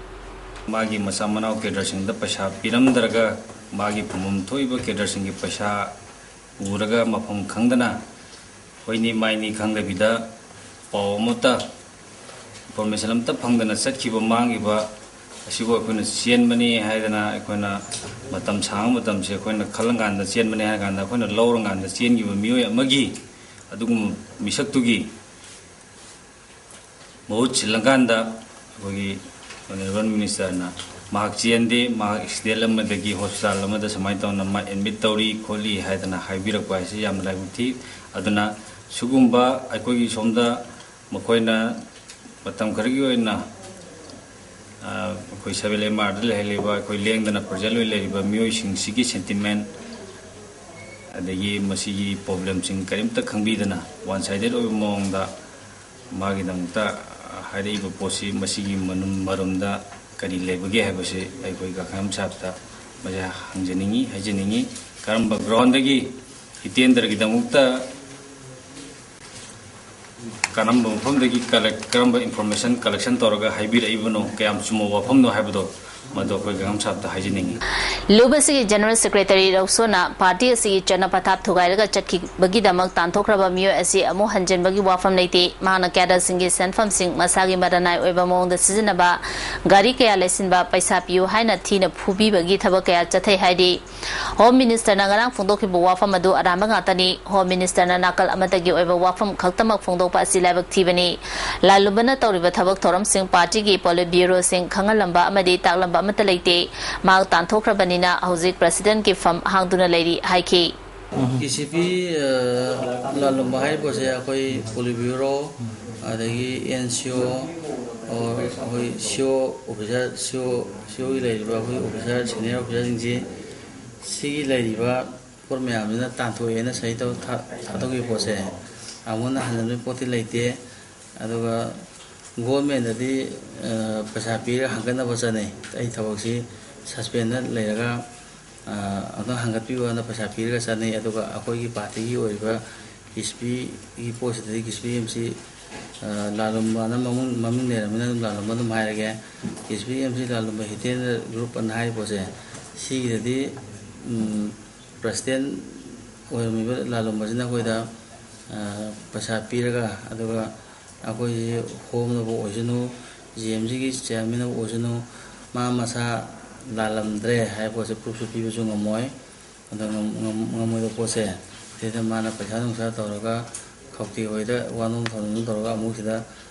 ꯃꯥꯒꯤ ꯃꯆꯥ ꯃꯅꯥꯎ ꯀꯦꯗꯔꯁꯤꯡꯗ ꯄꯩꯁꯥ ꯄꯤꯔꯝꯗ꯭ꯔꯒ ꯃꯥꯒꯤ ꯐꯝꯐꯝ ꯊꯣꯛꯏꯕ ꯀꯦꯗꯔꯁꯤꯡꯒꯤ ꯄꯩꯁꯥ ꯎꯔꯒ ꯃꯐꯝ ꯈꯪꯗꯅ ꯍꯣꯏꯅꯤ ꯃꯥꯏꯅꯤ ꯈꯪꯗꯕꯤꯗ ꯄꯥꯎ ꯑꯃꯠꯇ, ꯏꯟꯐꯣꯔꯃꯦꯁꯟ ꯑꯃꯠꯇ ꯐꯪꯗꯅ ꯆꯠꯈꯤꯕ, ꯃꯥꯡꯈꯤꯕ ꯑꯁꯤꯕꯨ ꯑꯩꯈꯣꯏꯅ ꯆꯦꯟꯕꯅꯤ ꯍꯥꯏꯗꯅ, ꯑꯩꯈꯣꯏꯅ ꯃꯇꯝ ꯁꯥꯡꯕ ꯃꯇꯝꯁꯦ ꯑꯩꯈꯣꯏꯅ ꯈꯜꯂꯀꯥꯟꯗ ꯆꯦꯟꯕꯅꯤ ꯍꯥꯏꯔ ꯀꯥꯟꯗ, ꯑꯩꯈꯣꯏꯅ ꯂꯧꯔꯀꯥꯟꯗ ꯆꯦꯟꯈꯤꯕ ꯃꯤꯑꯣꯏ ꯑꯃꯒꯤ ꯑꯗꯨꯒꯨꯝꯕ ꯃꯤꯁꯛꯇꯨꯒꯤ ꯃꯍꯨꯠ ꯁꯤꯜꯂꯀꯥꯟꯗ ꯑꯩꯈꯣꯏꯒꯤ ꯑꯣꯅꯔꯦꯕꯜ ꯃꯤꯅꯤꯁꯇꯔꯅ ꯃꯍꯥꯛ ꯆꯦꯟꯗꯦ, ꯃꯍꯥꯛ ꯑꯦꯛꯁꯤꯗꯦꯟ ꯑꯃꯗꯒꯤ ꯍꯣꯁꯄꯤꯇꯥꯜ ꯑꯃꯗ ꯁꯨꯃꯥꯏꯅ ꯇꯧꯅ ꯃꯥ ꯑꯦꯗꯃꯤꯠ ꯇꯧꯔꯤ ꯈꯣꯠꯂꯤ ꯍꯥꯏꯗꯅ ꯍꯥꯏꯕꯤꯔꯛꯄ ꯍꯥꯏꯁꯤ ꯌꯥꯝꯅ ꯂꯥꯏꯕꯛ ꯊꯤ꯫ ꯑꯗꯨꯅ ꯁꯤꯒꯨꯝꯕ ꯑꯩꯈꯣꯏꯒꯤ ꯁꯣꯝꯗ ꯃꯈꯣꯏꯅ ꯃꯇꯝ ꯈꯔꯒꯤ ꯑꯣꯏꯅ, ꯑ, ꯑꯩꯈꯣꯏ ꯁꯕꯦꯜ ꯑꯦꯝ ꯑꯥꯔꯗ ꯂꯩꯍꯜꯂꯤꯕ, ꯑꯩꯈꯣꯏ ꯂꯦꯡꯗꯅ ꯄ꯭ꯔꯖꯦꯟ ꯑꯣꯏꯅ ꯂꯩꯔꯤꯕ ꯃꯤꯑꯣꯏꯁꯤꯡꯁꯤꯒꯤ ꯁꯦꯟꯇꯤꯃꯦꯟ, ꯑꯗꯒꯤ ꯃꯁꯤꯒꯤ ꯄ꯭ꯔꯣꯕ꯭ꯂꯦꯝꯁꯤꯡ ꯀꯔꯤꯝꯇ ꯈꯪꯕꯤꯗꯅ ꯋꯥꯟ ꯁꯥꯏꯗꯦꯠ ꯑꯣꯏꯕ ꯃꯑꯣꯡꯗ ꯃꯥꯒꯤꯗꯃꯛꯇ ꯍꯥꯏꯔꯛꯏꯕ ꯄꯣꯠꯁꯤ, ꯃꯁꯤꯒꯤ ꯃꯅꯨꯡ ꯃꯔꯨꯝꯗ ꯀꯔꯤ ꯂꯩꯕꯒꯦ ꯍꯥꯏꯕꯁꯤ ꯑꯩꯈꯣꯏ ꯀꯥꯈꯥꯌꯥꯝ ꯁꯥꯍꯦꯕꯇ ꯃꯁꯤ ꯍꯪꯖꯅꯤꯡꯉꯤ, ꯍꯥꯏꯖꯅꯤꯡꯉꯤ꯫ ꯀꯔꯝꯕ ꯒ꯭ꯔꯥꯎꯟꯗꯒꯤ ꯍꯤꯇꯦꯟꯗ꯭ꯔꯒꯤꯗꯃꯛꯇ ꯀꯔꯝꯕ ꯃꯐꯝꯗꯒꯤ ꯀꯂꯦꯛ ꯀꯔꯝꯕ ꯏꯟꯐꯣꯔꯃꯦꯁꯟ ꯀꯂꯦꯛꯁꯟ ꯇꯧꯔꯒ ꯍꯥꯏꯕꯤꯔꯛꯏꯕꯅꯣ, ꯀꯌꯥꯝ ꯆꯨꯝꯕ ꯋꯥꯐꯝꯅꯣ ꯍꯥꯏꯕꯗꯣ ꯃꯗꯨ ꯑꯩꯈꯣꯏ ꯒꯪꯒꯥꯝ ꯁꯥꯍꯕꯇ ꯍꯥꯏꯖꯅꯤꯡꯏ꯫ ꯂꯨꯞ ꯑꯁꯤꯒꯤ ꯖꯦꯅꯔꯦꯜ ꯁꯦꯀ꯭ꯔꯦꯇꯔꯤ ꯔꯧꯁꯣꯅ ꯄꯥꯔꯇꯤ ꯑꯁꯤꯒꯤ ꯆꯠꯅ ꯄꯊꯥꯞ ꯊꯨꯒꯥꯏꯔꯒ ꯆꯠꯈꯤꯕꯒꯤꯗꯃꯛ ꯇꯥꯟꯊꯣꯛꯈ꯭ꯔꯕ ꯃꯤꯑꯣꯏ ꯑꯁꯤ ꯑꯃꯨꯛ ꯍꯟꯖꯤꯟꯕꯒꯤ ꯋꯥꯐꯝ ꯂꯩꯇꯦ꯫ ꯃꯍꯥꯛꯅ ꯀꯦꯗꯔꯁꯤꯡꯒꯤ ꯁꯦꯟꯐꯝꯁꯤꯡ ꯃꯁꯥꯒꯤ ꯃꯔꯅꯥꯏ ꯑꯣꯏꯕ ꯃꯑꯣꯡꯗ ꯁꯤꯖꯤꯟꯅꯕ, ꯒꯥꯔꯤ ꯀꯌꯥ ꯂꯩꯁꯤꯟꯕ, ꯄꯩꯁꯥ ꯄꯤꯌꯨ ꯍꯥꯏꯅ ꯊꯤꯅ ꯐꯨꯕꯤꯕꯒꯤ ꯊꯕꯛ ꯀꯌꯥ ꯆꯠꯊꯩ ꯍꯥꯏꯔꯤ꯫ ꯍꯣꯝ ꯃꯤꯅꯤꯁꯇꯔꯅ ꯉꯔꯥꯡ ꯐꯣꯡꯗꯣꯛꯈꯤꯕ ꯋꯥꯐꯝ ꯑꯗꯨ ꯑꯔꯥꯟꯕ ꯉꯥꯛꯇꯅꯤ꯫ ꯍꯣꯝ ꯃꯤꯅꯤꯁꯇꯔꯅ ꯅꯥꯀꯜ ꯑꯃꯠꯇꯒꯤ ꯑꯣꯏꯕ ꯋꯥꯐꯝ ꯈꯛꯇꯃꯛ ꯐꯣꯡꯗꯣꯛꯄ ꯑꯁꯤ ꯂꯥꯏꯕꯛ ꯊꯤꯕꯅꯤ꯫ ꯂꯥꯜꯂꯨꯝꯕꯅ ꯇꯧꯔꯤꯕ ꯊꯕꯛ ꯊꯧꯔꯝꯁꯤꯡ ꯄꯥꯔꯇꯤꯒꯤ ꯄꯣꯂꯤꯠ ꯕ꯭ꯌꯨꯔꯣꯁꯤꯡ ꯈꯪꯍꯜꯂꯝꯕ ꯑꯃꯗꯤ ꯇꯥꯛꯂꯝꯕ ꯑꯃꯠꯇ ꯂꯩꯇꯦ꯫ ꯃꯍꯥꯛ ꯇꯥꯟꯊꯣꯛꯈ꯭ꯔꯕꯅꯤꯅ ꯍꯧꯖꯤꯛ ꯄ꯭ꯔꯁꯤꯗꯦꯟꯠꯀꯤ ꯐꯝ ꯍꯥꯡꯗꯨꯅ ꯂꯩꯔꯤ ꯍꯥꯏꯈꯤ꯫ ꯀꯦ ꯁꯤ ꯄꯤ, ꯑ, ꯂꯥꯜꯂꯨꯝꯕ ꯍꯥꯏꯔꯤꯕ ꯄꯣꯠꯁꯦ ꯑꯩꯈꯣꯏ ꯄꯣꯂꯤꯠ ꯕ꯭ꯌꯨꯔꯣ, ꯑꯗꯒꯤ ꯑꯦꯟ ꯁꯤ ꯑꯣ, ꯑꯣ, ꯑꯩꯈꯣꯏ ꯁꯤ ꯑꯣ ꯑꯣꯐꯤꯁꯥꯔ, ꯁꯤ ꯑꯣ, ꯁꯤ ꯑꯣꯒꯤ ꯂꯩꯔꯤꯕ ꯑꯩꯈꯣꯏ ꯑꯣꯐꯤꯁꯥꯔ, ꯁꯦꯅꯤꯌꯔ ꯑꯣꯐꯤꯁꯥꯔꯁꯤꯡꯁꯤ ꯁꯤꯒꯤ ꯂꯩꯔꯤꯕ ꯄꯣꯠ ꯃꯌꯥꯝꯁꯤꯅ ꯇꯥꯟꯊꯣꯛꯑꯦꯅ ꯁꯍꯤ ꯇꯧ-, ꯊꯥ-, ꯊꯥꯗꯣꯛꯈꯤꯕ ꯄꯣꯠꯁꯦ ꯑꯃꯨꯛ ꯍꯟꯅ ꯍꯟꯖꯤꯟꯕꯒꯤ ꯄꯣꯠꯇꯤ ꯂꯩꯇꯦ꯫ ꯑꯗꯨꯒ ꯒꯣꯔꯃꯦꯟꯗꯗꯤ, ꯑ, ꯄꯩꯁꯥ ꯄꯤꯔꯒ ꯍꯪꯒꯠꯅꯕ ꯆꯠꯅꯩ꯫ ꯑꯩ ꯊꯕꯛꯁꯤ ꯁꯁꯄꯦꯟꯗ ꯂꯩꯔꯒ, ꯑ, ꯑꯗꯨꯝ ꯍꯪꯒꯠꯄꯤꯌꯨ ꯍꯥꯏꯅ ꯄꯩꯁꯥ ꯄꯤꯔꯒ ꯆꯠꯅꯩ꯫ ꯑꯗꯨꯒ ꯑꯩꯈꯣꯏꯒꯤ ꯄꯥꯔꯇꯤꯒꯤ ꯑꯣꯏꯔꯤꯕ ꯀꯦ ꯁꯤ ꯄꯤꯒꯤ ꯄꯣꯠꯁꯤꯗꯗꯤ ꯀꯦ ꯁꯤ ꯄꯤ ꯑꯦꯝ ꯁꯤ, ꯑ, ꯂꯥꯜꯂꯨꯝꯕꯅ ꯃꯃꯤꯡ, ꯃꯃꯤꯡ ꯂꯩꯔꯕꯅꯤꯅ ꯑꯗꯨꯝ ꯂꯥꯜꯂꯨꯝꯕ ꯑꯗꯨꯝ ꯍꯥꯏꯔꯒꯦ꯫ ꯀꯦ C P M C ꯂꯥꯜꯂꯨꯝꯕ ꯍꯤꯇꯦꯟ group ꯑꯅ ꯍꯥꯏꯔꯤꯕ ꯄꯣꯠꯁꯦ, ꯁꯤꯒꯤꯗꯗꯤ, ꯎꯝ, ꯄ꯭ꯔꯁꯤꯗꯦꯟ ꯑꯣꯏꯔꯝꯃꯤꯕ ꯂꯥꯜꯂꯨꯝꯕꯁꯤꯅ ꯑꯩꯈꯣꯏꯗ, ꯑ, ꯄꯩꯁꯥ ꯄꯤꯔꯒ, ꯑꯗꯨꯒ ꯑꯩꯈꯣꯏꯁꯤ ꯍꯣꯝꯅꯕꯨ ꯑꯣꯏꯁꯅꯨ, ꯖꯤ ꯑꯦꯝ ꯁꯤꯒꯤ ꯆꯤꯌꯥꯔꯃꯦꯟꯅꯕꯨ ꯑꯣꯏꯁꯅꯨ, ꯃꯥ ꯃꯁꯥ ꯂꯥꯜꯂꯝꯗ꯭ꯔꯦ ꯍꯥꯏꯕ ꯄꯣꯠꯁꯦ ꯄ꯭ꯔꯨꯐꯁꯨ ꯄꯤꯕꯁꯨ ꯉꯝꯃꯣꯏ꯫ ꯑꯗꯣ ꯉꯝ-, ꯉꯝ-, ꯉꯝꯃꯣꯏꯗꯕ ꯄꯣꯠꯁꯦ ꯁꯤꯗ ꯃꯥꯅ ꯄꯩꯁꯥ ꯅꯨꯡꯁꯥ ꯇꯧꯔꯒ ꯈꯧꯇꯦꯛ ꯍꯣꯏꯗ ꯋꯥꯅꯣꯝ ꯊꯧꯅꯣꯝ ꯇꯧꯔꯒ ꯑꯃꯨꯛ ꯁꯤꯗ,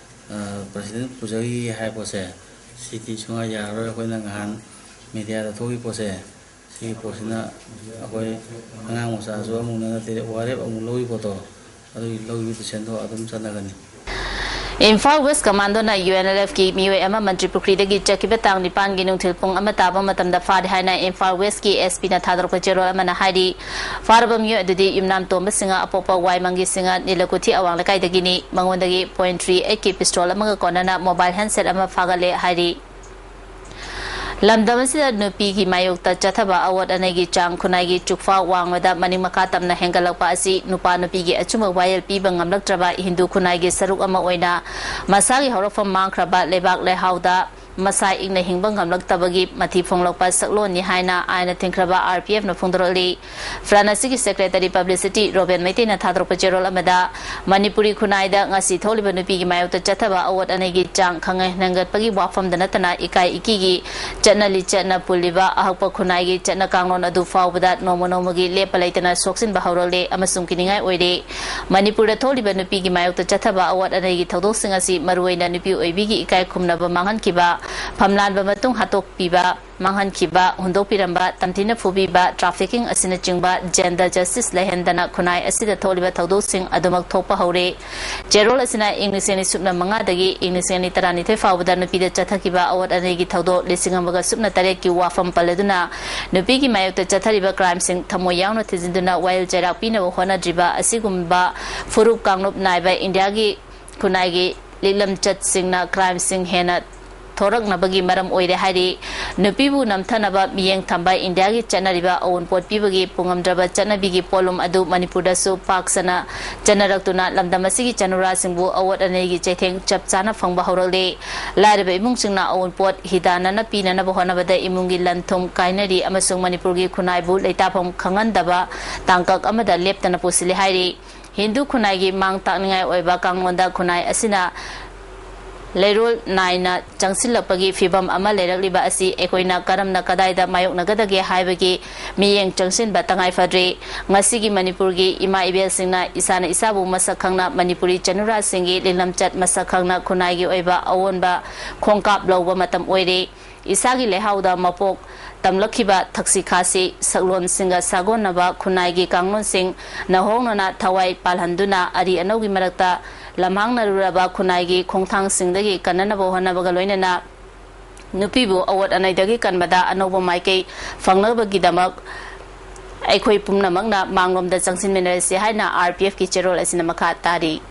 ꯑ, ꯄ꯭ꯔꯁꯤꯗꯦꯟ ꯄꯨꯖꯈꯤꯒꯦ ꯍꯥꯏꯕ ꯄꯣꯠꯁꯦ, ꯁꯤꯗꯤ ꯁꯨꯡꯌꯥ ꯌꯥꯔꯔꯣꯏ꯫ ꯑꯩꯈꯣꯏꯅ ꯉꯍꯥꯟ ꯃꯦꯗꯤꯌꯥꯗ ꯊꯣꯛꯈꯤꯕ ꯄꯣꯠꯁꯦ, ꯁꯤꯒꯤ ꯄꯣꯠꯁꯤꯅ ꯑꯩꯈꯣꯏ ꯑꯉꯥꯡ ꯃꯆꯥꯁꯨ ꯑꯃꯨꯛ ꯅꯠꯇꯦ, ꯋꯥꯔꯦꯞ ꯑꯃꯨꯛ ꯂꯧꯈꯤꯕ ꯄꯣꯠꯇꯣ, ꯑꯗꯨꯒꯤ ꯂꯧꯈꯤꯕ ꯗꯤꯁꯤꯖꯟꯗꯣ ꯑꯗꯨꯝ ꯆꯠꯅꯒꯅꯤ꯫ ꯏꯝꯐꯥꯜ ꯋꯦꯁ ꯀꯃꯥꯟꯗꯣꯅ ꯌꯨ ꯑꯦꯟ ꯑꯦꯜ ꯑꯦꯐꯀꯤ ꯃꯤꯑꯣꯏ ꯑꯃ ꯃꯟꯇ꯭ꯔꯤ ꯄꯨꯈ꯭ꯔꯤꯗꯒꯤ ꯆꯠꯈꯤꯕ ꯇꯥꯡ ꯅꯤꯄꯥꯟꯒꯤ ꯅꯨꯡꯊꯤꯜ ꯄꯨꯡ ꯑꯃ ꯇꯥꯕ ꯃꯇꯝꯗ ꯐꯥꯔꯦ ꯍꯥꯏꯅ ꯏꯝꯐꯥꯜ ꯋꯦꯁꯀꯤ ꯑꯦꯁ ꯄꯤꯅ ꯊꯥꯗꯣꯔꯛꯄ ꯆꯦꯔꯣꯜ ꯑꯃꯅ ꯍꯥꯏꯔꯤ꯫ ꯐꯥꯔꯕ ꯃꯤꯑꯣꯏ ꯑꯗꯨꯗꯤ ꯌꯨꯝꯅꯥꯝ ꯇꯣꯝꯕ ꯁꯤꯡꯍ, ꯑꯄꯣꯛꯄ ꯋꯥꯏ ꯃꯪꯒꯤ ꯁꯤꯡꯍ, ꯅꯤꯂꯀꯨꯊꯤ ꯑꯋꯥꯡ ꯂꯩꯀꯥꯏꯗꯒꯤꯅꯤ꯫ ꯃꯉꯣꯟꯗꯒꯤ ꯄꯣꯏꯟ ꯊ꯭ꯔꯤ ꯑꯩꯠꯀꯤ ꯄꯤꯁꯇꯣꯜ ꯑꯃꯒ ꯀꯣꯟꯅꯅ ꯃꯣꯕꯥꯏꯜ ꯍꯦꯟꯁꯦꯠ ꯑꯃ ꯐꯥꯒꯠꯂꯦ ꯍꯥꯏꯔꯤ꯫ ꯂꯝꯗꯝ ꯑꯁꯤꯗ ꯅꯨꯄꯤꯒꯤ ꯃꯥꯌꯣꯛꯇ ꯆꯠꯊꯕ ꯑꯋꯥꯠ ꯑꯅꯩꯒꯤ ꯆꯥꯡ ꯈꯨꯟꯅꯥꯏꯒꯤ ꯆꯨꯛꯐꯥ ꯋꯥꯡꯃꯗ ꯃꯅꯤꯡ ꯃꯈꯥ ꯇꯝꯅ ꯍꯦꯟꯒꯠꯂꯛꯄ ꯑꯁꯤ ꯅꯨꯄꯥ ꯅꯨꯄꯤꯒꯤ ꯑꯆꯨꯝꯕ ꯋꯥꯌꯦꯜ ꯄꯤꯕ ꯉꯝꯂꯛꯇ꯭ꯔꯕ ꯍꯤꯟꯗꯨ ꯈꯨꯟꯅꯥꯏꯒꯤ ꯁꯔꯨꯛ ꯑꯃ ꯑꯣꯏꯅ ꯃꯁꯥꯒꯤ ꯍꯧꯔꯛꯐꯝ ꯃꯥꯡꯈ꯭ꯔꯕ ꯂꯩꯕꯥꯛ ꯂꯩꯍꯥꯎꯗ ꯃꯁꯥ ꯏꯪꯅ ꯍꯤꯡꯕ ꯉꯝꯂꯛꯇꯕꯒꯤ ꯃꯊꯤ ꯐꯣꯡꯂꯛꯄ ꯁꯛꯂꯣꯟꯅꯤ ꯍꯥꯏꯅ ꯑꯥꯏꯟꯅ ꯊꯤꯡꯈ꯭ꯔꯕ ꯑꯥꯔ ꯄꯤ ꯑꯦꯐꯅ ꯐꯣꯡꯗꯣꯔꯛꯂꯤ꯫ ꯐ꯭ꯔꯟ ꯑꯁꯤꯒꯤ ꯁꯦꯀ꯭ꯔꯦꯇꯔꯤ ꯄꯕ꯭ꯂꯤꯁꯤꯇꯤ ꯔꯣꯕꯦꯟ ꯃꯩꯇꯩꯅ ꯊꯥꯗꯣꯔꯛꯄ ꯆꯦꯔꯣꯜ ꯑꯃꯗ, ꯃꯅꯤꯄꯨꯔꯤ ꯈꯨꯟꯅꯥꯏꯗ ꯉꯁꯤ ꯊꯣꯛꯂꯤꯕ ꯅꯨꯄꯤꯒꯤ ꯃꯥꯌꯣꯛꯇ ꯆꯠꯊꯕ ꯑꯋꯥꯠ ꯑꯅꯩꯒꯤ ꯆꯥꯡ ꯈꯪꯍꯦꯟ ꯍꯦꯟꯒꯠꯄꯒꯤ ꯋꯥꯐꯝꯗ ꯅꯠꯇꯅ ꯏꯀꯥꯏ ꯏꯀꯤꯒꯤ ꯆꯠꯅ ꯂꯤꯆꯠꯅ ꯄꯨꯜꯂꯤꯕ ꯑꯍꯛꯄ ꯈꯨꯟꯅꯥꯏꯒꯤ ꯆꯠꯅ ꯀꯥꯡꯂꯣꯟ ꯑꯗꯨ ꯐꯥꯎꯕꯗ ꯅꯣꯡꯃ ꯅꯣꯡꯃꯒꯤ ꯂꯦꯞꯄ ꯂꯩꯇꯅ ꯁꯣꯛꯆꯤꯟꯕ ꯍꯧꯔꯛꯂꯦ ꯑꯃꯁꯨꯡ ꯀꯤꯅꯤꯡꯉꯥꯏ ꯑꯣꯏꯔꯦ꯫ ꯃꯅꯤꯄꯨꯔꯗ ꯊꯣꯛꯂꯤꯕ ꯅꯨꯄꯤꯒꯤ ꯃꯥꯌꯣꯛꯇ ꯆꯠꯊꯕ ꯑꯋꯥꯠ ꯑꯅꯩꯒꯤ ꯊꯧꯗꯣꯛꯁꯤꯡ ꯑꯁꯤ ꯃꯔꯨꯑꯣꯏꯅ ꯅꯨꯄꯤ ꯑꯣꯏꯕꯤꯒꯤ ꯏꯀꯥꯏ ꯈꯨꯝꯅꯕ ꯃꯥꯡꯍꯟꯈꯤꯕ, ꯐꯝꯂꯥꯟꯕ ꯃꯇꯨꯡ ꯍꯥꯠꯇꯣꯛꯄꯤꯕ, ꯃꯥꯡꯍꯟꯈꯤꯕ, ꯍꯨꯟꯗꯣꯛꯄꯤꯔꯝꯕ, ꯇꯝꯊꯤꯅ ꯐꯨꯕꯤꯕ, trafficking ꯑꯁꯤꯅꯆꯤꯡꯕ gender justice ꯂꯩꯍꯟꯗꯅ ꯈꯨꯟꯅꯥꯏ ꯑꯁꯤꯗ ꯊꯣꯛꯂꯤꯕ ꯊꯧꯗꯣꯛꯁꯤꯡ ꯑꯗꯨꯃꯛ ꯊꯣꯛꯄ ꯍꯧꯔꯦ꯫ ꯆꯦꯔꯣꯜ ꯑꯁꯤꯅ ꯏꯪ ꯂꯤꯁꯤꯡ ꯑꯅꯤ ꯁꯨꯞꯅ ꯃꯉꯥꯗꯒꯤ ꯏꯪ ꯂꯤꯁꯤꯡ ꯑꯅꯤ ꯇꯔꯥꯅꯤꯊꯣꯏ ꯐꯥꯎꯕꯗ ꯅꯨꯄꯤꯗ ꯆꯠꯊꯈꯤꯕ ꯑꯋꯥꯠ ꯑꯅꯩꯒꯤ ꯊꯧꯗꯣꯛ ꯂꯤꯁꯤꯡ ꯑꯃꯒ ꯁꯨꯞꯅ ꯇꯔꯦꯠꯀꯤ ꯋꯥꯐꯝ ꯄꯜꯂꯗꯨꯅ ꯅꯨꯄꯤꯒꯤ ꯃꯥꯌꯣꯛꯇ ꯆꯠꯊꯔꯤꯕ crimeꯁꯤꯡ ꯊꯃꯣꯏ ꯌꯥꯎꯅ ꯊꯤꯖꯤꯟꯗꯨꯅ ꯋꯥꯌꯦꯜ ꯆꯩꯔꯥꯛ ꯄꯤꯅꯕ ꯍꯣꯠꯅꯗ꯭ꯔꯤꯕ ꯑꯁꯤꯒꯨꯝꯕ ꯐꯨꯔꯨꯞ ꯀꯥꯡꯂꯨꯞ ꯅꯥꯏꯕ ꯏꯟꯗꯤꯌꯥꯒꯤ ꯈꯨꯟꯅꯥꯏꯒꯤ ꯂꯤꯛꯂꯝꯆꯠꯁꯤꯡꯅ crimeꯁꯤꯡ ꯍꯦꯟꯅ ꯊꯣꯔꯛꯅꯕꯒꯤ ꯃꯔꯝ ꯑꯣꯏꯔꯦ ꯍꯥꯏꯔꯤ꯫ ꯅꯨꯄꯤꯕꯨ ꯅꯝꯊꯅꯕ ꯃꯤꯠꯌꯦꯡ ꯊꯝꯕ ꯏꯟꯗꯤꯌꯥꯒꯤ ꯆꯠꯅꯔꯤꯕ ꯑꯑꯣꯟꯄꯣꯠ ꯄꯤꯕꯒꯤ ꯄꯨꯡꯉꯝꯗ꯭ꯔꯕ ꯆꯠꯅꯕꯤꯒꯤ ꯄꯣꯠꯂꯨꯝ ꯑꯗꯨ ꯃꯅꯤꯄꯨꯔꯗꯁꯨ ꯄꯥꯛ ꯁꯟꯅ ꯆꯠꯅꯔꯛꯇꯨꯅ ꯂꯝꯗꯝ ꯑꯁꯤꯒꯤ ꯆꯅꯨꯔꯥꯁꯤꯡꯕꯨ ꯑꯋꯥꯠ ꯑꯅꯩꯒꯤ ꯆꯩꯊꯦꯡ ꯆꯞ ꯆꯥꯅ ꯐꯪꯕ ꯍꯧꯔꯛꯂꯦ꯫ ꯂꯥꯏꯔꯕ ꯏꯃꯨꯡꯁꯤꯡꯅ ꯑꯑꯣꯟꯄꯣꯠ ꯍꯤꯗꯥꯟꯅꯅ ꯄꯤꯅꯅꯕ ꯍꯣꯠꯅꯕꯗ ꯏꯃꯨꯡꯒꯤ ꯂꯟ ꯊꯨꯝ ꯀꯥꯏꯅꯔꯤ ꯑꯃꯁꯨꯡ ꯃꯅꯤꯄꯨꯔꯒꯤ ꯈꯨꯟꯅꯥꯏꯕꯨ ꯂꯩꯇꯥꯐꯝ ꯈꯪꯍꯟꯗꯕ ꯇꯥꯡꯀꯛ ꯑꯃꯗ ꯂꯦꯞꯇꯅ ꯄꯨꯁꯤꯜꯂꯤ ꯍꯥꯏꯔꯤ꯫ ꯍꯤꯟꯗꯨ ꯈꯨꯟꯅꯥꯏꯒꯤ ꯃꯥꯡ ꯇꯥꯛꯅꯤꯡꯉꯥꯏ ꯑꯣꯏꯕ ꯀꯥꯡꯂꯣꯟꯗ ꯈꯨꯟꯅꯥꯏ ꯑꯁꯤꯅ ꯂꯩꯔꯣꯜ ꯅꯥꯏꯅ ꯆꯪꯁꯤꯜꯂꯛꯄꯒꯤ ꯐꯤꯚꯝ ꯑꯃ ꯂꯩꯔꯛꯂꯤꯕ ꯑꯁꯤ ꯑꯩꯈꯣꯏꯅ ꯀꯔꯝꯅ ꯀꯗꯥꯏꯗ ꯃꯥꯌꯣꯛꯅꯒꯗꯒꯦ ꯍꯥꯏꯕꯒꯤ ꯃꯤꯠꯌꯦꯡ ꯆꯪꯁꯤꯟꯕ ꯇꯉꯥꯏ ꯐꯗ꯭ꯔꯤ꯫ ꯉꯁꯤꯒꯤ ꯃꯅꯤꯄꯨꯔꯒꯤ ꯏꯃꯥ ꯏꯕꯦꯜꯁꯤꯡꯅ ꯏꯁꯥꯅ ꯏꯁꯥꯕꯨ ꯃꯁꯛ ꯈꯪꯅ ꯃꯅꯤꯄꯨꯔꯤ ꯆꯅꯨꯔꯥꯁꯤꯡꯒꯤ ꯂꯤꯛꯂꯝꯆꯠ ꯃꯁꯛ ꯈꯪꯅ ꯈꯨꯟꯅꯥꯏꯒꯤ ꯑꯣꯏꯕ ꯑꯑꯣꯟꯕ ꯈꯣꯡꯀꯥꯞ ꯂꯧꯕ ꯃꯇꯝ ꯑꯣꯏꯔꯦ꯫ ꯏꯁꯥꯒꯤ ꯂꯩꯍꯥꯎꯗ ꯃꯄꯣꯛ ꯇꯝꯂꯛꯈꯤꯕ ꯊꯛꯁꯤ ꯈꯥꯁꯤ ꯁꯛꯂꯣꯟꯁꯤꯡꯒ ꯁꯥꯒꯣꯟꯅꯕ ꯈꯨꯟꯅꯥꯏꯒꯤ ꯀꯥꯡꯂꯣꯟꯁꯤꯡ ꯅꯧꯍꯧꯅꯅ ꯊꯋꯥꯏ ꯄꯥꯜꯍꯟꯗꯨꯅ ꯑꯔꯤ ꯑꯅꯧꯒꯤ ꯃꯔꯛꯇ ꯂꯝꯍꯥꯡꯅꯔꯨꯔꯕ ꯈꯨꯟꯅꯥꯏꯒꯤ ꯈꯣꯡꯊꯥꯡꯁꯤꯡꯗꯒꯤ ꯀꯟꯅꯅꯕ ꯍꯣꯠꯅꯕꯒ ꯂꯣꯏꯅꯅ ꯅꯨꯄꯤꯕꯨ ꯑꯋꯥꯠ ꯑꯅꯩꯗꯒꯤ ꯀꯟꯕꯗ ꯑꯅꯧꯕ ꯃꯥꯏꯀꯩ ꯐꯪꯅꯕꯒꯤꯗꯃꯛ ꯑꯩꯈꯣꯏ ꯄꯨꯝꯅꯃꯛꯅ ꯃꯥꯡꯂꯣꯝꯗ ꯆꯪꯁꯤꯟꯃꯤꯟꯅꯔꯁꯤ ꯍꯥꯏꯅ ꯑꯥꯔ ꯄꯤ ꯑꯦꯐꯀꯤ ꯆꯦꯔꯣꯜ ꯑꯁꯤꯅ ꯃꯈꯥ ꯇꯥꯔꯤ꯫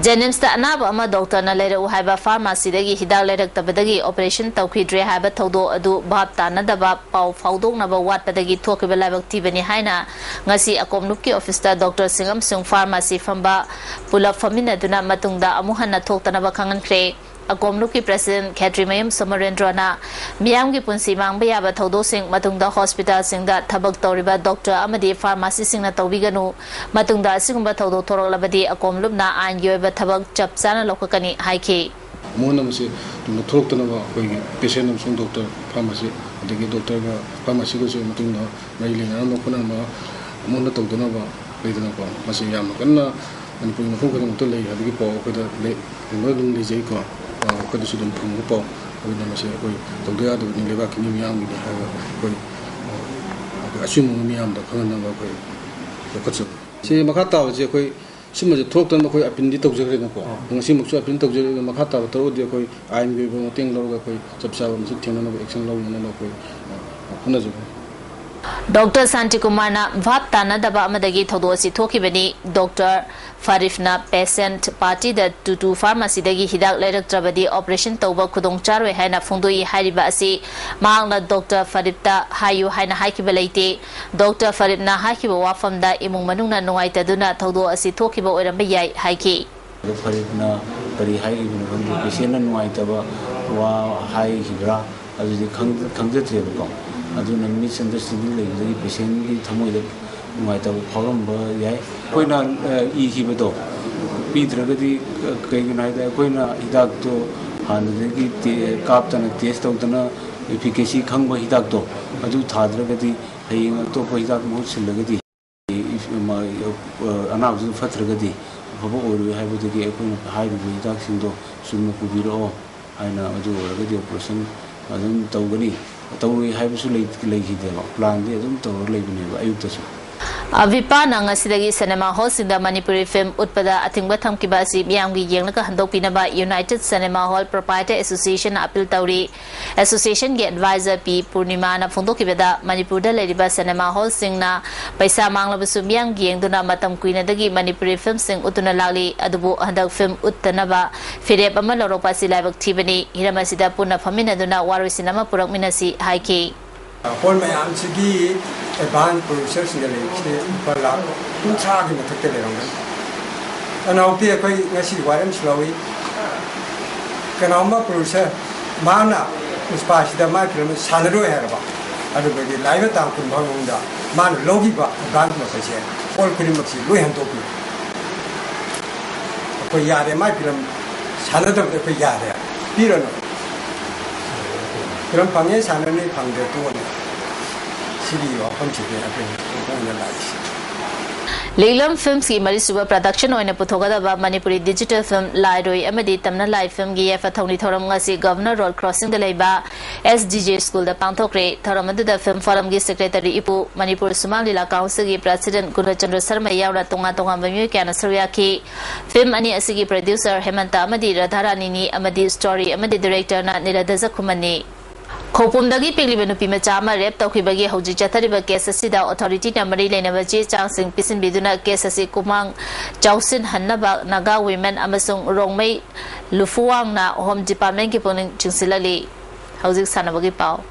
ꯖꯦꯅꯤꯝꯁꯇ ꯑꯅꯥꯕ ꯑꯃ ꯗꯣꯛꯇꯔꯅ ꯂꯩꯔꯛꯎ ꯍꯥꯏꯕ ꯐꯥꯔꯃꯥꯁꯤꯗꯒꯤ ꯍꯤꯗꯥꯛ ꯂꯩꯔꯛꯇꯕꯗꯒꯤ ꯑꯣꯄꯔꯦꯁꯟ ꯇꯧꯈꯤꯗ꯭ꯔꯦ ꯍꯥꯏꯕ ꯊꯧꯗꯣꯛ ꯑꯗꯨ ꯚꯥꯞ ꯇꯥꯅꯗꯕ ꯄꯥꯎ ꯐꯥꯎꯗꯣꯛꯅꯕ ꯋꯥꯠꯄꯗꯒꯤ ꯊꯣꯛꯈꯤꯕ ꯂꯥꯏꯕꯛ ꯊꯤꯕꯅꯤ ꯍꯥꯏꯅ ꯉꯁꯤ ꯑꯀꯣꯝꯂꯨꯞꯀꯤ ꯑꯣꯐꯤꯁꯇ ꯗꯣꯛꯇꯔꯁꯤꯡ ꯑꯃꯁꯨꯡ ꯐꯥꯔꯃꯥꯁꯤ ꯐꯝꯕ ꯄꯨꯂꯞ ꯐꯝꯃꯤꯟꯅꯗꯨꯅ ꯃꯇꯨꯡꯗ ꯑꯃꯨꯛ ꯍꯟꯅ ꯊꯣꯛꯇꯅꯕ ꯈꯪꯍꯟꯈ꯭ꯔꯦ꯫ ꯑꯀꯣꯝꯂꯨꯞꯀꯤ ꯄ꯭ꯔꯦꯁꯤꯗꯦꯟꯠ ꯈꯦꯇ꯭ꯔꯤꯃꯌꯨꯝ ꯁꯣꯃꯣꯔꯦꯟꯗ꯭ꯔꯣꯅ ꯃꯤꯌꯥꯝꯒꯤ ꯄꯨꯟꯁꯤ ꯃꯥꯡꯕ ꯌꯥꯕ ꯊꯧꯗꯣꯛꯁꯤꯡ, ꯃꯇꯨꯡꯗ ꯍꯣꯁꯄꯤꯇꯥꯜꯁꯤꯡꯗ ꯊꯕꯛ ꯇꯧꯔꯤꯕ ꯗꯣꯛꯇꯔ ꯑꯃꯗꯤ ꯐꯥꯔꯃꯥꯁꯤꯁꯤꯡꯅ ꯇꯧꯕꯤꯒꯅꯨ꯫ ꯃꯇꯨꯡꯗ ꯑꯁꯤꯒꯨꯝꯕ ꯊꯧꯗꯣꯛ ꯊꯣꯔꯛꯂꯕꯗꯤ ꯑꯀꯣꯝꯂꯨꯞꯅ ꯑꯥꯏꯟꯒꯤ ꯑꯣꯏꯕ ꯊꯕꯛ ꯆꯞ ꯆꯥꯅ ꯂꯧꯈꯠꯀꯅꯤ ꯍꯥꯏꯈꯤ꯫ ꯑꯃꯨꯛ ꯍꯟꯅ ꯃꯁꯤ ꯇꯨꯡꯗ ꯊꯣꯛꯂꯛꯇꯅꯕ ꯑꯩꯈꯣꯏꯒꯤ ꯄꯦꯁꯦꯟ ꯑꯃꯁꯨꯡ ꯗꯣꯛꯇꯔ, ꯐꯥꯔꯃꯥꯁꯤ, ꯑꯗꯒꯤ ꯗꯣꯛꯇꯔꯒ ꯐꯥꯔꯃꯥꯁꯤꯒꯁꯨ ꯃꯇꯨꯡꯗ ꯃꯔꯤ ꯂꯩꯅꯔꯝꯕ ꯈꯣꯠꯅꯔꯝꯕ ꯑꯃꯨꯛ ꯍꯟꯅ ꯇꯧꯗꯅꯕ ꯂꯩꯗꯅꯀꯣ, ꯃꯁꯤ ꯌꯥꯝꯅ ꯀꯟꯅ ꯃꯅꯤꯄꯨꯔꯒꯤ ꯃꯐꯝ ꯈꯨꯗꯤꯡꯃꯛꯇ ꯂꯩ ꯍꯥꯏꯕꯒꯤ ꯄꯥꯎ ꯑꯩꯈꯣꯏꯗ ꯂꯩ, ꯂꯣꯏ ꯑꯗꯨꯝ ꯂꯩꯖꯩꯀꯣ꯫ ꯑ, ꯑꯩꯈꯣꯏꯗꯁꯨ ꯑꯗꯨꯝ ꯐꯪꯕ ꯄꯥꯎ꯫ ꯑꯗꯨꯅ ꯃꯁꯤ ꯑꯩꯈꯣꯏ ꯇꯧꯗ ꯌꯥꯗꯕꯅꯤ, ꯂꯩꯕꯥꯛꯀꯤ ꯃꯤ ꯃꯤꯌꯥꯝꯒꯤꯅꯤ ꯍꯥꯏꯔꯒ ꯑꯩꯈꯣꯏ, ꯑ, ꯑꯩꯈꯣꯏ ꯑꯆꯨꯝꯕ ꯃꯤꯌꯥꯝꯗ ꯈꯪꯍꯟꯅꯕ ꯑꯩꯈꯣꯏ ꯂꯧꯈꯠꯆꯕꯅꯤ꯫ ꯁꯤ ꯃꯈꯥ ꯇꯥꯕꯁꯦ ꯑꯩꯈꯣꯏ ꯁꯨꯝꯕꯁꯦ ꯊꯣꯛꯇꯅꯕ ꯑꯩꯈꯣꯏ ꯑꯄꯤꯜꯗꯤ ꯇꯧꯖꯈ꯭ꯔꯦꯅꯀꯣ꯫ ꯑꯥ꯫ ꯉꯁꯤꯃꯛꯁꯨ ꯑꯄꯤꯜ ꯇꯧꯖꯔꯤꯕ ꯃꯈꯥ ꯇꯥꯕ ꯇꯔꯨꯛꯇꯤ ꯑꯩꯈꯣꯏ ꯑꯥꯏꯟꯒꯤ ꯑꯣꯏꯕ ꯃꯇꯦꯡ ꯂꯧꯔꯒ ꯑꯩꯈꯣꯏ ꯆꯞ ꯆꯥꯕ ꯑꯃꯁꯨ ꯊꯦꯡꯅꯅꯕ, ꯑꯦꯛꯁꯟ ꯂꯧꯅꯅꯕ ꯑꯩꯈꯣꯏ, ꯑ, ꯍꯣꯠꯅꯖꯒꯅꯤ꯫ ꯗꯣꯛꯇꯔ ꯁꯥꯟꯇꯤꯀꯨꯃꯥꯔꯅ ꯚꯥꯞ ꯇꯥꯅꯗꯕ ꯑꯃꯗꯒꯤ ꯊꯧꯗꯣꯛ ꯑꯁꯤ ꯊꯣꯛꯈꯤꯕꯅꯤ꯫ ꯗꯣꯛꯇꯔ ꯐꯥꯔꯤꯐꯅ ꯄꯦꯁꯦꯟꯠ ꯄꯥꯔꯇꯤꯗ ꯇꯨꯇꯨ ꯐꯥꯔꯃꯥꯁꯤꯗꯒꯤ ꯍꯤꯗꯥꯛ ꯂꯩꯔꯛꯇ꯭ꯔꯕꯗꯤ ꯑꯣꯄꯔꯦꯁꯟ ꯇꯧꯕ ꯈꯨꯗꯣꯡ ꯆꯥꯔꯣꯏ ꯍꯥꯏꯅ ꯐꯣꯡꯗꯣꯛꯏ ꯍꯥꯏꯔꯤꯕ ꯑꯁꯤ ꯃꯍꯥꯛꯅ ꯗꯣꯛꯇꯔ ꯐꯥꯔꯤꯐꯇ ꯍꯥꯏꯌꯨ ꯍꯥꯏꯅ ꯍꯥꯏꯈꯤꯕ ꯂꯩꯇꯦ꯫ ꯗꯣꯛꯇꯔ ꯐꯥꯔꯤꯐꯅ ꯍꯥꯏꯈꯤꯕ ꯋꯥꯐꯝꯗ ꯏꯃꯨꯡ ꯃꯅꯨꯡꯅ ꯅꯨꯡꯉꯥꯏꯇꯗꯨꯅ ꯊꯧꯗꯣꯛ ꯑꯁꯤ ꯊꯣꯛꯈꯤꯕ ꯑꯣꯏꯔꯝꯕ ꯌꯥꯏ ꯍꯥꯏꯈꯤ꯫ ꯑꯗꯨ ꯐꯔꯤꯗꯅ ꯀꯔꯤ ꯍꯥꯏꯈꯤꯕꯅꯣ ꯈꯪꯗꯦ, ꯄꯦꯁꯦꯟꯅ ꯅꯨꯡꯉꯥꯏꯇꯕ ꯋꯥ ꯍꯥꯏꯈꯤꯕ꯭ꯔꯥ, ꯑꯗꯨꯗꯤ ꯈꯪ-, ꯈꯪꯖꯗ꯭ꯔꯦꯕꯀꯣ꯫ ꯑꯗꯨꯅ ꯃꯤꯁꯑꯟꯗꯔꯁ꯭ꯇꯦꯟꯗꯤꯡ ꯂꯩꯕꯗꯒꯤ ꯄꯦꯁꯦꯟꯒꯤ ꯊꯃꯣꯏꯗ ꯅꯨꯡꯉꯥꯏꯇꯕ ꯐꯥꯎꯔꯝꯕ ꯌꯥꯏ꯫ ꯑꯩꯈꯣꯏꯅ, ꯑ, ꯏꯈꯤꯕꯗꯣ ꯄꯤꯗ꯭ꯔꯒꯗꯤ, ꯑ, ꯀꯩꯒꯤꯅꯣ ꯍꯥꯏꯗ ꯑꯩꯈꯣꯏꯅ ꯍꯤꯗꯥꯛꯇꯣ ꯍꯥꯟꯅꯗꯒꯤ ꯇꯦ-, ꯀꯥꯞꯇꯅ ꯇꯦꯁ ꯇꯧꯗꯅ ꯏꯐꯤꯀꯦꯁꯤ ꯈꯪꯕ ꯍꯤꯗꯥꯛꯇꯣ ꯑꯗꯨ ꯊꯥꯗ꯭ꯔꯒꯗꯤ ꯍꯌꯦꯡ ꯑꯇꯣꯞꯄ ꯍꯤꯗꯥꯛ ꯃꯍꯨꯠ ꯁꯤꯜꯂꯒꯗꯤ ꯏꯐ-, ꯃ-, ꯑ, ꯑꯅꯥꯕꯗꯨ ꯐꯠꯇ꯭ꯔꯒꯗꯤ ꯑꯐꯕ ꯑꯣꯏꯔꯣꯏ ꯍꯥꯏꯕꯗꯒꯤ ꯑꯩꯈꯣꯏꯅ ꯍꯥꯏꯔꯤꯕ ꯍꯤꯗꯥꯛꯁꯤꯡꯗꯣ ꯆꯨꯝꯅ ꯄꯨꯕꯤꯔꯛꯑꯣ ꯍꯥꯏꯅ, ꯑꯗꯨ ꯑꯣꯏꯔꯒꯗꯤ ꯑꯣꯄꯔꯦꯁꯟ ꯑꯗꯨꯝ ꯇꯧꯒꯅꯤ꯫ ꯇꯧꯔꯣꯏ ꯍꯥꯏꯕꯁꯨ ꯂꯩ-, ꯂꯩꯈꯤꯗꯦꯕ꯫ ꯄ꯭ꯂꯥꯟꯗꯤ ꯑꯗꯨꯝ ꯇꯧꯔ ꯂꯩꯕꯅꯦꯕ ꯑꯌꯨꯛꯇꯁꯨ꯫ ꯑꯚꯤꯄꯥꯅ ꯉꯁꯤꯗꯒꯤ ꯁꯤꯅꯦꯃꯥ ꯍꯣꯜꯁꯤꯡꯗ ꯃꯅꯤꯄꯨꯔꯤ ꯐꯤꯜꯝ ꯎꯠꯄꯗ ꯑꯊꯤꯡꯕ ꯊꯝꯈꯤꯕ ꯑꯁꯤ ꯃꯤꯌꯥꯝꯒꯤ ꯌꯦꯡꯂꯒ ꯍꯟꯗꯣꯛꯄꯤꯅꯕ United Cinema Hall Proprietor Association appeal ꯇꯧꯔꯤ꯫ ꯑꯦꯁꯣꯁꯤꯌꯦꯁꯟꯒꯤ ꯑꯦꯗꯚꯥꯏꯖꯔ ꯄꯤ ꯄꯨꯔꯅꯤꯃꯥꯅ ꯐꯣꯡꯗꯣꯛꯈꯤꯕꯗ, ꯃꯅꯤꯄꯨꯔꯗ ꯂꯩꯔꯤꯕ ꯁꯤꯅꯦꯃꯥ ꯍꯣꯜꯁꯤꯡꯅ ꯄꯩꯁꯥ ꯃꯥꯡꯂꯕꯁꯨ ꯃꯤꯌꯥꯝꯒꯤ ꯌꯦꯡꯗꯨꯅ ꯃꯇꯝ ꯀꯨꯏꯅꯗꯒꯤ ꯃꯅꯤꯄꯨꯔꯤ ꯐꯤꯜꯝꯁꯤꯡ ꯎꯠꯇꯨꯅ ꯂꯥꯛꯂꯤ꯫ ꯑꯗꯨꯕꯨ ꯍꯟꯗꯛ ꯐꯤꯜꯝ ꯎꯠꯇꯅꯕ ꯐꯤꯔꯦꯞ ꯑꯃ ꯂꯧꯔꯛꯄ ꯑꯁꯤ ꯂꯥꯏꯕꯛ ꯊꯤꯕꯅꯤ꯫ ꯍꯤꯔꯝ ꯑꯁꯤꯗ ꯄꯨꯟꯅ ꯐꯝꯃꯤꯟꯅꯗꯨꯅ ꯋꯥꯔꯣꯏꯁꯤꯟ ꯑꯃ ꯄꯨꯔꯛꯃꯤꯟꯅꯁꯤ ꯍꯥꯏꯈꯤ꯫ ꯍꯣꯜ ꯃꯌꯥꯝꯁꯤꯒꯤ ꯑꯦꯗꯚꯥꯟꯁ ꯄ꯭ꯔꯣꯗ꯭ꯌꯨꯁꯔꯁꯤꯡꯗ ꯂꯩꯔꯤꯁꯦ ꯂꯨꯄꯥ ꯂꯥꯈ ꯀꯨꯟꯊ꯭ꯔꯥꯒꯤ ꯃꯊꯛꯇ ꯂꯩꯔꯝꯒꯅꯤ꯫ ꯑꯗꯨꯅ ꯍꯧꯖꯤꯛꯇꯤ ꯑꯩꯈꯣꯏ ꯉꯁꯤ ꯋꯥꯔꯦꯞ ꯑꯃꯁꯨ ꯂꯧꯏ꯫ ꯀꯅꯥꯒꯨꯝꯕ ꯄ꯭ꯔꯣꯗ꯭ꯌꯨꯁꯔ ꯃꯥꯅ ꯄꯨꯁꯄꯥꯁꯤꯗ ꯃꯥꯏ ꯐꯤꯂꯝ ꯁꯥꯟꯅꯔꯣꯏ ꯍꯥꯏꯔꯕ, ꯑꯗꯨꯗꯒꯤ ꯂꯥꯛꯏꯕ ꯇꯥꯡ ꯀꯨꯟ ꯐꯥꯎꯕ ꯃꯅꯨꯡꯗ ꯃꯥꯅ ꯂꯧꯈꯤꯕ ꯑꯦꯗꯚꯥꯟꯁ ꯃꯈꯩꯁꯦ ꯍꯣꯜ ꯈꯨꯗꯤꯡꯃꯛꯁꯤ ꯂꯣꯏ ꯍꯟꯗꯣꯛꯄꯤꯌꯨ꯫ ꯑꯩꯈꯣꯏ ꯌꯥꯔꯦ, ꯃꯥꯏ ꯐꯤꯂꯝ ꯁꯥꯟꯅꯗꯕꯗ ꯑꯩꯈꯣꯏ ꯌꯥꯔꯦ, ꯄꯤꯔꯅꯨ꯫ ꯐꯤꯂꯝ ꯐꯪꯉꯦ ꯁꯥꯟꯅꯅꯤ, ꯐꯪꯗ꯭ꯔꯦ ꯇꯣꯛꯑꯅꯤ꯫ ꯁꯤꯒꯤ ꯋꯥꯐꯝꯁꯤꯗꯤ ꯑꯩꯈꯣꯏ ꯑꯣꯏꯅ ꯂꯥꯛꯏꯁꯤ꯫ ꯂꯤꯛꯂꯝ ꯐꯤꯜꯝꯁꯀꯤ ꯃꯔꯤꯁꯨꯕ ꯄ꯭ꯔꯗꯛꯁꯟ ꯑꯣꯏꯅ ꯄꯨꯊꯣꯛꯀꯗꯕ ꯃꯅꯤꯄꯨꯔꯤ ꯗꯤꯖꯤꯇꯦꯜ ꯐꯤꯜꯝ ꯂꯥꯏꯔꯣꯏ ꯑꯃꯗꯤ ꯇꯝꯅ ꯂꯥꯏ ꯐꯤꯜꯝꯒꯤ ꯌꯥꯏꯐ ꯊꯧꯅꯤ ꯊꯧꯔꯝ ꯉꯁꯤ ꯒꯚꯔꯅꯔ ꯔꯣꯗ ꯀ꯭ꯔꯣꯁꯤꯡꯗ ꯂꯩꯕ ꯑꯦꯁ ꯗꯤ ꯖꯦ ꯁ꯭ꯀꯨꯜꯗ ꯄꯥꯡꯊꯣꯛꯈ꯭ꯔꯦ꯫ ꯊꯧꯔꯝ ꯑꯗꯨꯗ ꯐꯤꯜꯝ ꯐꯣꯔꯝꯒꯤ ꯁꯦꯀ꯭ꯔꯦꯇꯔꯤ ꯏꯄꯨ, ꯃꯅꯤꯄꯨꯔ ꯁꯨꯃꯥꯡ ꯂꯤꯂꯥ ꯀꯥꯎꯟꯁꯤꯜꯒꯤ ꯄ꯭ꯔꯦꯁꯤꯗꯦꯟꯠ ꯒꯨꯅꯆꯟꯗ꯭ꯔ ꯁꯔꯃ ꯌꯥꯎꯅ ꯇꯣꯉꯥꯟ ꯇꯣꯉꯥꯟꯕ ꯃꯤꯑꯣꯏ ꯀꯌꯥꯅ ꯁꯔꯨꯛ ꯌꯥꯈꯤ꯫ ꯐꯤꯜꯝ ꯑꯅꯤ ꯑꯁꯤꯒꯤ ꯄ꯭ꯔꯗ꯭ꯌꯨꯁꯔ ꯍꯦꯃꯟꯇ ꯑꯃꯗꯤ ꯔꯥꯙꯥꯔꯥꯅꯤꯅꯤ ꯑꯃꯗꯤ ꯁ꯭ꯇꯣꯔꯤ ꯑꯃꯗꯤ ꯗꯤꯔꯦꯛꯇꯔꯅ ꯅꯤꯔꯗꯖ ꯈꯨꯃꯟꯅꯤ꯫ ꯈꯧꯄꯨꯝꯗꯒꯤ ꯄꯤꯛꯂꯤꯕ ꯅꯨꯄꯤ ꯃꯆꯥ ꯑꯃ ꯔꯦꯞ ꯇꯧꯈꯤꯕꯒꯤ ꯍꯧꯖꯤꯛ ꯆꯠꯊꯔꯤꯕ ꯀꯦꯁ ꯑꯁꯤꯗ ꯑꯣꯊꯣꯔꯤꯇꯤꯅ ꯃꯔꯤ ꯂꯩꯅꯕ ꯆꯦ ꯆꯥꯡꯁꯤꯡ ꯄꯤꯁꯤꯟꯕꯤꯗꯨꯅ ꯀꯦꯁ ꯑꯁꯤ ꯈꯨꯃꯥꯡ ꯆꯥꯎꯁꯤꯟꯍꯟꯅꯕ ꯅꯥꯒꯥ ꯋꯤꯃꯦꯟ ꯑꯃꯁꯨꯡ ꯔꯣꯡꯃꯩ ꯂꯨꯐꯨꯋꯥꯡꯅ ꯍꯣꯝ ꯗꯤꯄꯥꯔꯠꯃꯦꯟꯠꯀꯤ ꯄꯨꯛꯅꯤꯡ ꯆꯤꯡꯁꯤꯜꯍꯜꯂꯤ꯫ ꯍꯧꯖꯤꯛ ꯁꯥꯟꯅꯕꯒꯤ ꯄꯥꯎ꯫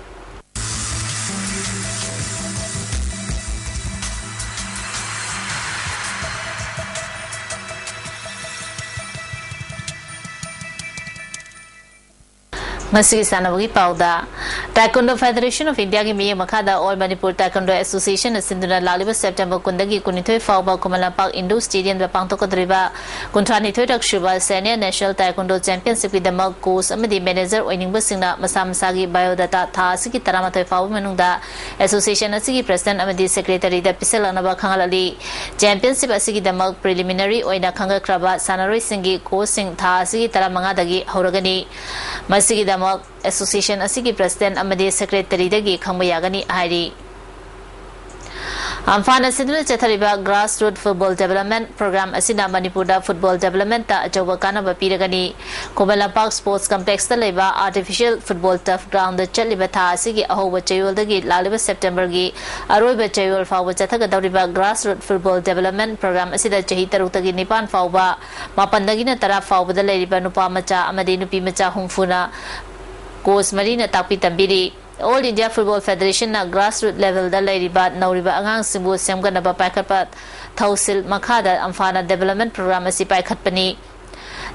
ꯉꯁꯤꯒꯤ ꯁꯥꯟꯅꯕꯒꯤ ꯄꯥꯎꯗ, Taekwondo Federation of Indiaꯒꯤ ꯃꯤꯠꯌꯦꯡ ꯃꯈꯥꯗ All Manipur Taekwondo Associationꯅ ꯁꯤꯟꯗꯨꯅ ꯂꯥꯛꯂꯤꯕ ꯁꯦꯞꯇꯦꯝꯕꯔ ꯀꯨꯟꯗꯒꯤ ꯀꯨꯟꯅꯤꯊꯣꯏ ꯐꯥꯎꯕ ꯈꯨꯃꯟ ꯂꯝꯄꯥꯛ ꯏꯟꯗꯣꯔ ꯁ꯭ꯇꯦꯗꯤꯌꯝꯗ ꯄꯥꯡꯊꯣꯛꯀꯗꯧꯔꯤꯕ ꯀꯨꯟꯊ꯭ꯔꯥꯅꯤꯊꯣꯏꯔꯛ ꯁꯨꯕ Senior National Taekwondo Championshipꯀꯤꯗꯃꯛ ꯀꯣꯆ ꯑꯃꯗꯤ ꯃꯦꯅꯦꯖꯔ ꯑꯣꯏꯅꯤꯡꯕꯁꯤꯡꯅ ꯃꯁꯥ ꯃꯁꯥꯒꯤ ꯕꯥꯏꯑꯣꯗꯥꯇꯥ ꯊꯥ ꯑꯁꯤꯒꯤ ꯇꯔꯥꯃꯥꯊꯣꯏ ꯐꯥꯎꯕ ꯃꯅꯨꯡꯗ ꯑꯦꯁꯣꯁꯤꯌꯦꯁꯟ ꯑꯁꯤꯒꯤ ꯄ꯭ꯔꯦꯁꯤꯗꯦꯟꯠ ꯑꯃꯗꯤ ꯁꯦꯀ꯭ꯔꯦꯇꯔꯤꯗ ꯄꯤꯁꯤꯜꯂꯛꯅꯕ ꯈꯪꯍꯜꯂꯛꯂꯤ꯫ ꯆꯦꯝꯄꯤꯌꯟꯁꯤꯞ ꯑꯁꯤꯒꯤꯗꯃꯛ ꯄ꯭ꯔꯤꯂꯤꯃꯤꯅꯔꯤ ꯑꯣꯏꯅ ꯈꯪꯒꯠꯈ꯭ꯔꯕ ꯁꯥꯟꯅꯔꯣꯏꯁꯤꯡꯒꯤ ꯀꯣꯆꯁꯤꯡ ꯊꯥ ꯑꯁꯤꯒꯤ ꯇꯔꯥꯃꯉꯥꯗꯒꯤ ꯍꯧꯔꯒꯅꯤ꯫ ꯃꯁꯤꯒꯤꯗꯃꯛ ꯑꯦꯁꯣꯁꯤꯌꯦꯁꯟ ꯑꯁꯤꯒꯤ ꯄ꯭ꯔꯦꯁꯤꯗꯦꯟꯠ ꯑꯃꯗꯤ ꯁꯦꯀ꯭ꯔꯦꯇꯔꯤꯗꯒꯤ ꯈꯪꯕ ꯌꯥꯒꯅꯤ ꯍꯥꯏꯔꯤ꯫ ꯑꯝꯐꯥꯅ ꯁꯤꯟꯗꯨꯅ ꯆꯠꯊꯔꯤꯕ Grassroot Football Development Program ꯑꯁꯤꯅ ꯃꯅꯤꯄꯨꯔꯗ football developmentꯇ ꯑꯆꯧꯕ ꯀꯥꯟꯅꯕ ꯄꯤꯔꯒꯅꯤ꯫ ꯈꯨꯃꯟ ꯂꯝꯄꯥꯛ Sports Complexꯇ ꯂꯩꯕ Artificial Football Turf Groundꯗ ꯆꯠꯂꯤꯕ ꯊꯥ ꯑꯁꯤꯒꯤ ꯑꯍꯧꯕ ꯆꯌꯣꯜꯗꯒꯤ ꯂꯥꯛꯂꯤꯕ Septemberꯒꯤ ꯑꯔꯣꯏꯕ ꯆꯌꯣꯜ ꯐꯥꯎꯕ ꯆꯠꯊꯒꯗꯧꯔꯤꯕ Grassroot Football Development Program ꯑꯁꯤꯗ ꯆꯍꯤ ꯇꯔꯨꯛꯇꯒꯤ ꯅꯤꯄꯥꯟ ꯐꯥꯎꯕ ꯃꯥꯄꯟꯗꯒꯤꯅ ꯇꯔꯥ ꯐꯥꯎꯕꯗ ꯂꯩꯔꯤꯕ ꯅꯨꯄꯥ ꯃꯆꯥ ꯑꯃꯗꯤ ꯅꯨꯄꯤ ꯃꯆꯥ ꯍꯨꯝꯐꯨꯅ coach ꯃꯔꯤꯅ ꯇꯥꯛꯄꯤ ꯇꯝꯕꯤꯔꯤ꯫ All India Football Federationꯅ grassroot levelꯗ ꯂꯩꯔꯤꯕ ꯅꯧꯔꯤꯕ ꯑꯉꯥꯡꯁꯤꯡꯕꯨ ꯁꯦꯝꯒꯠꯅꯕ ꯄꯥꯏꯈꯠꯄ ꯊꯧꯁꯤꯜ ꯃꯈꯥꯗ ꯑꯝꯐꯥꯅ development program ꯑꯁꯤ ꯄꯥꯏꯈꯠꯄꯅꯤ꯫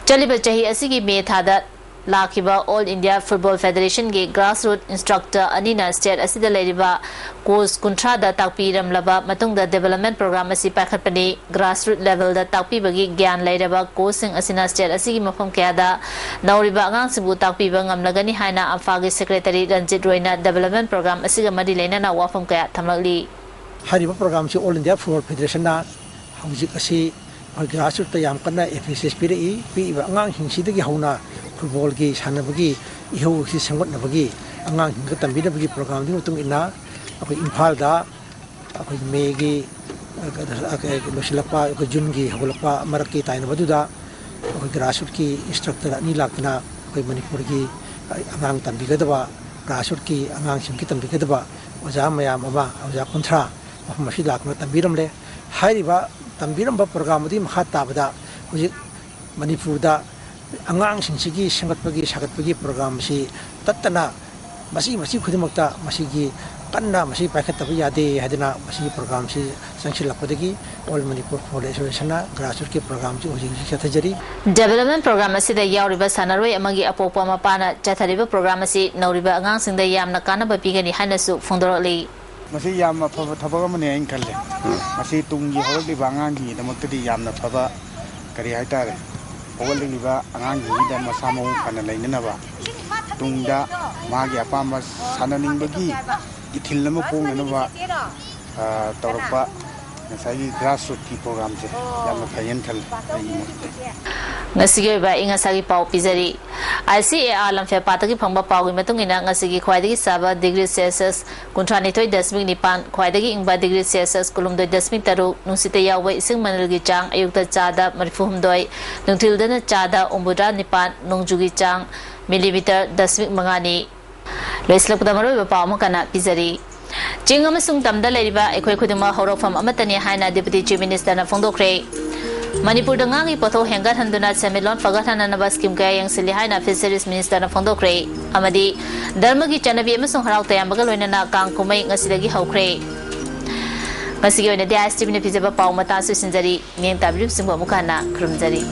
ꯆꯠꯂꯤꯕ ꯆꯍꯤ ꯑꯁꯤꯒꯤ ꯃꯦ ꯊꯥꯗ ꯂꯥꯛꯈꯤꯕ All India Football Federationꯒꯤ grassroot instructor ꯑꯅꯤꯅ state ꯑꯁꯤꯗ ꯂꯩꯔꯤꯕ coach ꯀꯨꯟꯊ꯭ꯔꯥꯗ ꯇꯥꯛꯄꯤꯔꯝꯂꯕ ꯃꯇꯨꯡꯗ development program ꯑꯁꯤ ꯄꯥꯏꯈꯠꯄꯅꯤ꯫ Grassroot levelꯗ ꯇꯥꯛꯄꯤꯕꯒꯤ ꯒ꯭ꯌꯥꯟ ꯂꯩꯔꯕ coachꯁꯤꯡ ꯑꯁꯤꯅ state ꯑꯁꯤꯒꯤ ꯃꯐꯝ ꯀꯌꯥꯗ ꯅꯧꯔꯤꯕ ꯑꯉꯥꯡꯁꯤꯡꯕꯨ ꯇꯥꯛꯄꯤꯕ ꯉꯝꯂꯒꯅꯤ ꯍꯥꯏꯅ ꯑꯝꯐꯥꯒꯤ secretary ꯔꯟꯖꯤꯠ ꯔꯣꯏꯅ development program ꯑꯁꯤꯒ ꯃꯔꯤ ꯂꯩꯅꯅ ꯋꯥꯐꯝ ꯀꯌꯥ ꯊꯝꯂꯛꯂꯤ꯫ ꯍꯥꯏꯔꯤꯕ programꯁꯤ All India Football Federationꯅ ꯍꯧꯖꯤꯛ ꯑꯁꯤ ꯑꯩꯈꯣꯏ grassrootꯇ ꯌꯥꯝ ꯀꯟꯅ emphasis ꯄꯤꯔꯛꯏ꯫ ꯄꯤꯛꯏꯕ ꯑꯉꯥꯡꯁꯤꯡꯁꯤꯗꯒꯤ ꯍꯧꯅ footballꯒꯤ ꯁꯥꯟꯅꯕꯒꯤ ꯏꯍꯧ ꯑꯁꯤ ꯁꯦꯝꯒꯠꯅꯕꯒꯤ, ꯑꯉꯥꯡꯁꯤꯡꯗ ꯇꯝꯕꯤꯅꯕꯒꯤ programꯗꯨꯒꯤ ꯃꯇꯨꯡ ꯏꯟꯅ ꯑꯩꯈꯣꯏ ꯏꯝꯐꯥꯜꯗ ꯑꯩꯈꯣꯏ ꯃꯦꯒꯤ, ꯑ, ꯂꯣꯏꯁꯤꯜꯂꯛꯄ, ꯑꯩꯈꯣꯏ ꯖꯨꯟꯒꯤ ꯍꯧꯒꯠꯂꯛꯄ ꯃꯔꯛꯀꯤ ꯇꯥꯏꯅꯕꯗꯨꯗ ꯑꯩꯈꯣꯏ grassrootꯀꯤ instructor ꯑꯅꯤ ꯂꯥꯛꯇꯨꯅ ꯑꯩꯈꯣꯏ ꯃꯅꯤꯄꯨꯔꯒꯤ ꯑꯉꯥꯡ ꯇꯝꯕꯤꯒꯗꯕ, grassrootꯀꯤ ꯑꯉꯥꯡꯁꯤꯡꯒꯤ ꯇꯝꯕꯤꯒꯗꯕ ꯑꯣꯖꯥ ꯃꯌꯥꯝ ꯑꯃ, ꯑꯣꯖꯥ ꯀꯨꯟꯊ꯭ꯔꯥ ꯃꯐꯝ ꯑꯁꯤꯗ ꯂꯥꯛꯇꯨꯅ ꯇꯝꯕꯤꯔꯝꯂꯦ꯫ ꯍꯥꯏꯔꯤꯕ ꯇꯝꯕꯤꯔꯝꯕ program ꯑꯗꯨꯒꯤ ꯃꯈꯥ ꯇꯥꯕꯗ ꯍꯧꯖꯤꯛ ꯃꯅꯤꯄꯨꯔꯗ ꯑꯉꯥꯡꯁꯤꯡꯁꯤꯒꯤ ꯁꯦꯝꯒꯠꯄꯒꯤ ꯁꯥꯒꯠꯄꯒꯤ programꯁꯤ ꯇꯠꯇꯅ ꯃꯆꯤ ꯃꯆꯤ ꯈꯨꯗꯤꯡꯃꯛꯇ ꯃꯁꯤꯒꯤ ꯀꯟꯅ ꯃꯁꯤ ꯄꯥꯏꯈꯠꯇꯕ ꯌꯥꯗꯦ ꯍꯥꯏꯗꯨꯅ ꯃꯁꯤꯒꯤ programꯁꯤ ꯆꯪꯁꯤꯜꯂꯛꯄꯗꯒꯤ All Manipur Football Associationꯅ grassrootꯀꯤ programꯁꯤ ꯍꯧꯖꯤꯛ ꯍꯧꯖꯤꯛ ꯆꯠꯊꯖꯔꯤ꯫ Development program ꯑꯁꯤꯗ ꯌꯥꯎꯔꯤꯕ ꯁꯥꯟꯅꯔꯣꯏ ꯑꯃꯒꯤ ꯑꯄꯣꯛꯄ ꯃꯄꯥꯅ ꯆꯠꯊꯔꯤꯕ program ꯑꯁꯤ ꯅꯧꯔꯤꯕ ꯑꯉꯥꯡꯁꯤꯡꯗ ꯌꯥꯝꯅ ꯀꯥꯟꯅꯕ ꯄꯤꯒꯅꯤ ꯍꯥꯏꯅꯁꯨ ꯐꯣꯡꯗꯣꯔꯛꯂꯤ꯫ ꯃꯁꯤ ꯌꯥꯝꯅ ꯑꯐꯕ ꯊꯕꯛ ꯑꯃꯅꯤ ꯍꯥꯏꯅ ꯈꯜꯂꯤ꯫ ꯃꯁꯤ ꯇꯨꯡꯒꯤ ꯍꯧꯔꯛꯂꯤꯕ ꯑꯉꯥꯡꯁꯤꯡꯒꯤꯗꯃꯛꯇꯗꯤ ꯌꯥꯝꯅ ꯐꯕ, ꯀꯔꯤ ꯍꯥꯏꯇꯥꯔꯦ, ꯍꯧꯒꯠꯂꯛꯂꯤꯕ ꯑꯉꯥꯡꯁꯤꯡꯁꯤꯗ ꯃꯁꯥ ꯃꯎ ꯐꯅ ꯂꯩꯅꯅꯕ, ꯇꯨꯡꯗ ꯃꯥꯒꯤ ꯑꯄꯥꯝꯕ ꯁꯥꯟꯅꯅꯤꯡꯕꯒꯤ ꯏꯊꯤꯜ ꯑꯃ ꯐꯣꯡꯅꯅꯕ, ꯑ, ꯇꯧꯔꯛꯄ ꯉꯁꯥꯏꯒꯤ grassrootꯀꯤ programꯁꯦ ꯌꯥꯝꯅ ꯐꯩ ꯍꯥꯏꯅ ꯈꯜꯂꯤ ꯑꯩꯒꯤ ꯃꯣꯠꯇꯗꯤ꯫ ꯉꯁꯤꯒꯤ ꯑꯣꯏꯕ ꯑꯏꯪ ꯑꯁꯥꯒꯤ ꯄꯥꯎ ꯄꯤꯖꯔꯤ꯫ ICAR ꯂꯝꯐꯦꯜ ꯄꯥꯠꯇꯒꯤ ꯐꯪꯕ ꯄꯥꯎꯒꯤ ꯃꯇꯨꯡ ꯏꯟꯅ, ꯉꯁꯤꯒꯤ ꯈ꯭ꯋꯥꯏꯗꯒꯤ ꯁꯥꯕ degree Celsius ꯀꯨꯟꯊ꯭ꯔꯥ ꯅꯤꯊꯣꯏ ꯗꯁꯃꯤꯛ ꯅꯤꯄꯥꯟ, ꯈ꯭ꯋꯥꯏꯗꯒꯤ ꯏꯪꯕ degree Celsius ꯀꯨꯟꯍꯨꯝꯗꯣꯏ ꯗꯁꯃꯤꯛ ꯇꯔꯨꯛ, ꯅꯨꯡꯁꯤꯠꯇ ꯌꯥꯎꯕ ꯏꯁꯤꯡ ꯃꯅꯤꯜꯒꯤ ꯆꯥꯡ ꯑꯌꯨꯛꯇ ꯆꯥꯗ ꯃꯔꯤꯐꯨ ꯍꯨꯝꯗꯣꯏ, ꯅꯨꯡꯊꯤꯜꯗꯅ ꯆꯥꯗ ꯍꯨꯝꯐꯨꯇꯔꯥ ꯅꯤꯄꯥꯟ, ꯅꯣꯡꯖꯨꯒꯤ ꯆꯥꯡ millimeter ꯗꯁꯃꯤꯛ ꯃꯉꯥꯅꯤ꯫ ꯂꯣꯏꯁꯤꯜꯂꯛꯄꯗ ꯃꯔꯨꯑꯣꯏꯕ ꯄꯥꯎ ꯑꯃ ꯀꯟꯅ ꯄꯤꯖꯔꯤ꯫ ꯆꯤꯡ ꯑꯃꯁꯨꯡ ꯇꯝꯗ ꯂꯩꯔꯤꯕ ꯑꯩꯈꯣꯏ ꯈꯨꯗꯤꯡꯃꯛ ꯍꯧꯔꯛꯐꯝ ꯑꯃꯠꯇꯅꯤ ꯍꯥꯏꯅ Deputy Chief Minister ꯅ ꯐꯣꯡꯗꯣꯛꯈ꯭ꯔꯦ꯫ ꯃꯅꯤꯄꯨꯔꯗ ꯉꯥꯒꯤ ꯄꯣꯠꯊꯣꯛ ꯍꯦꯟꯒꯠꯍꯟꯗꯨꯅ ꯁꯦꯟꯃꯤꯠꯂꯣꯟ ꯐꯒꯠꯍꯟꯅꯅꯕ scheme ꯀꯌꯥ ꯌꯦꯡꯁꯤꯜꯂꯤ ꯍꯥꯏꯅ Fisheries Minister ꯅ ꯐꯣꯡꯗꯣꯛꯈ꯭ꯔꯦ꯫ ꯑꯃꯗꯤ ꯙꯔꯃꯒꯤ ꯆꯠꯅꯕꯤ ꯑꯃꯁꯨꯡ ꯍꯔꯥꯎ ꯇꯌꯥꯝꯕꯒ ꯂꯣꯏꯅꯅ ꯀꯥꯡ ꯀꯨꯝꯍꯩ ꯉꯁꯤꯗꯒꯤ ꯍꯧꯈ꯭ꯔꯦ꯫ ꯉꯁꯤꯒꯤ ꯑꯣꯏꯅꯗꯤ ISTV ꯅ ꯄꯤꯖꯕ ꯄꯥꯎ ꯃꯇꯥꯡ ꯑꯁꯤ ꯂꯣꯏꯁꯤꯟꯖꯔꯤ꯫ ꯃꯤꯠꯌꯦꯡ ꯇꯥꯕꯤꯔꯤꯕꯁꯤꯡꯕꯨ ꯑꯃꯨꯛ ꯍꯟꯅ ꯈꯨꯔꯨꯝꯖꯔꯤ꯫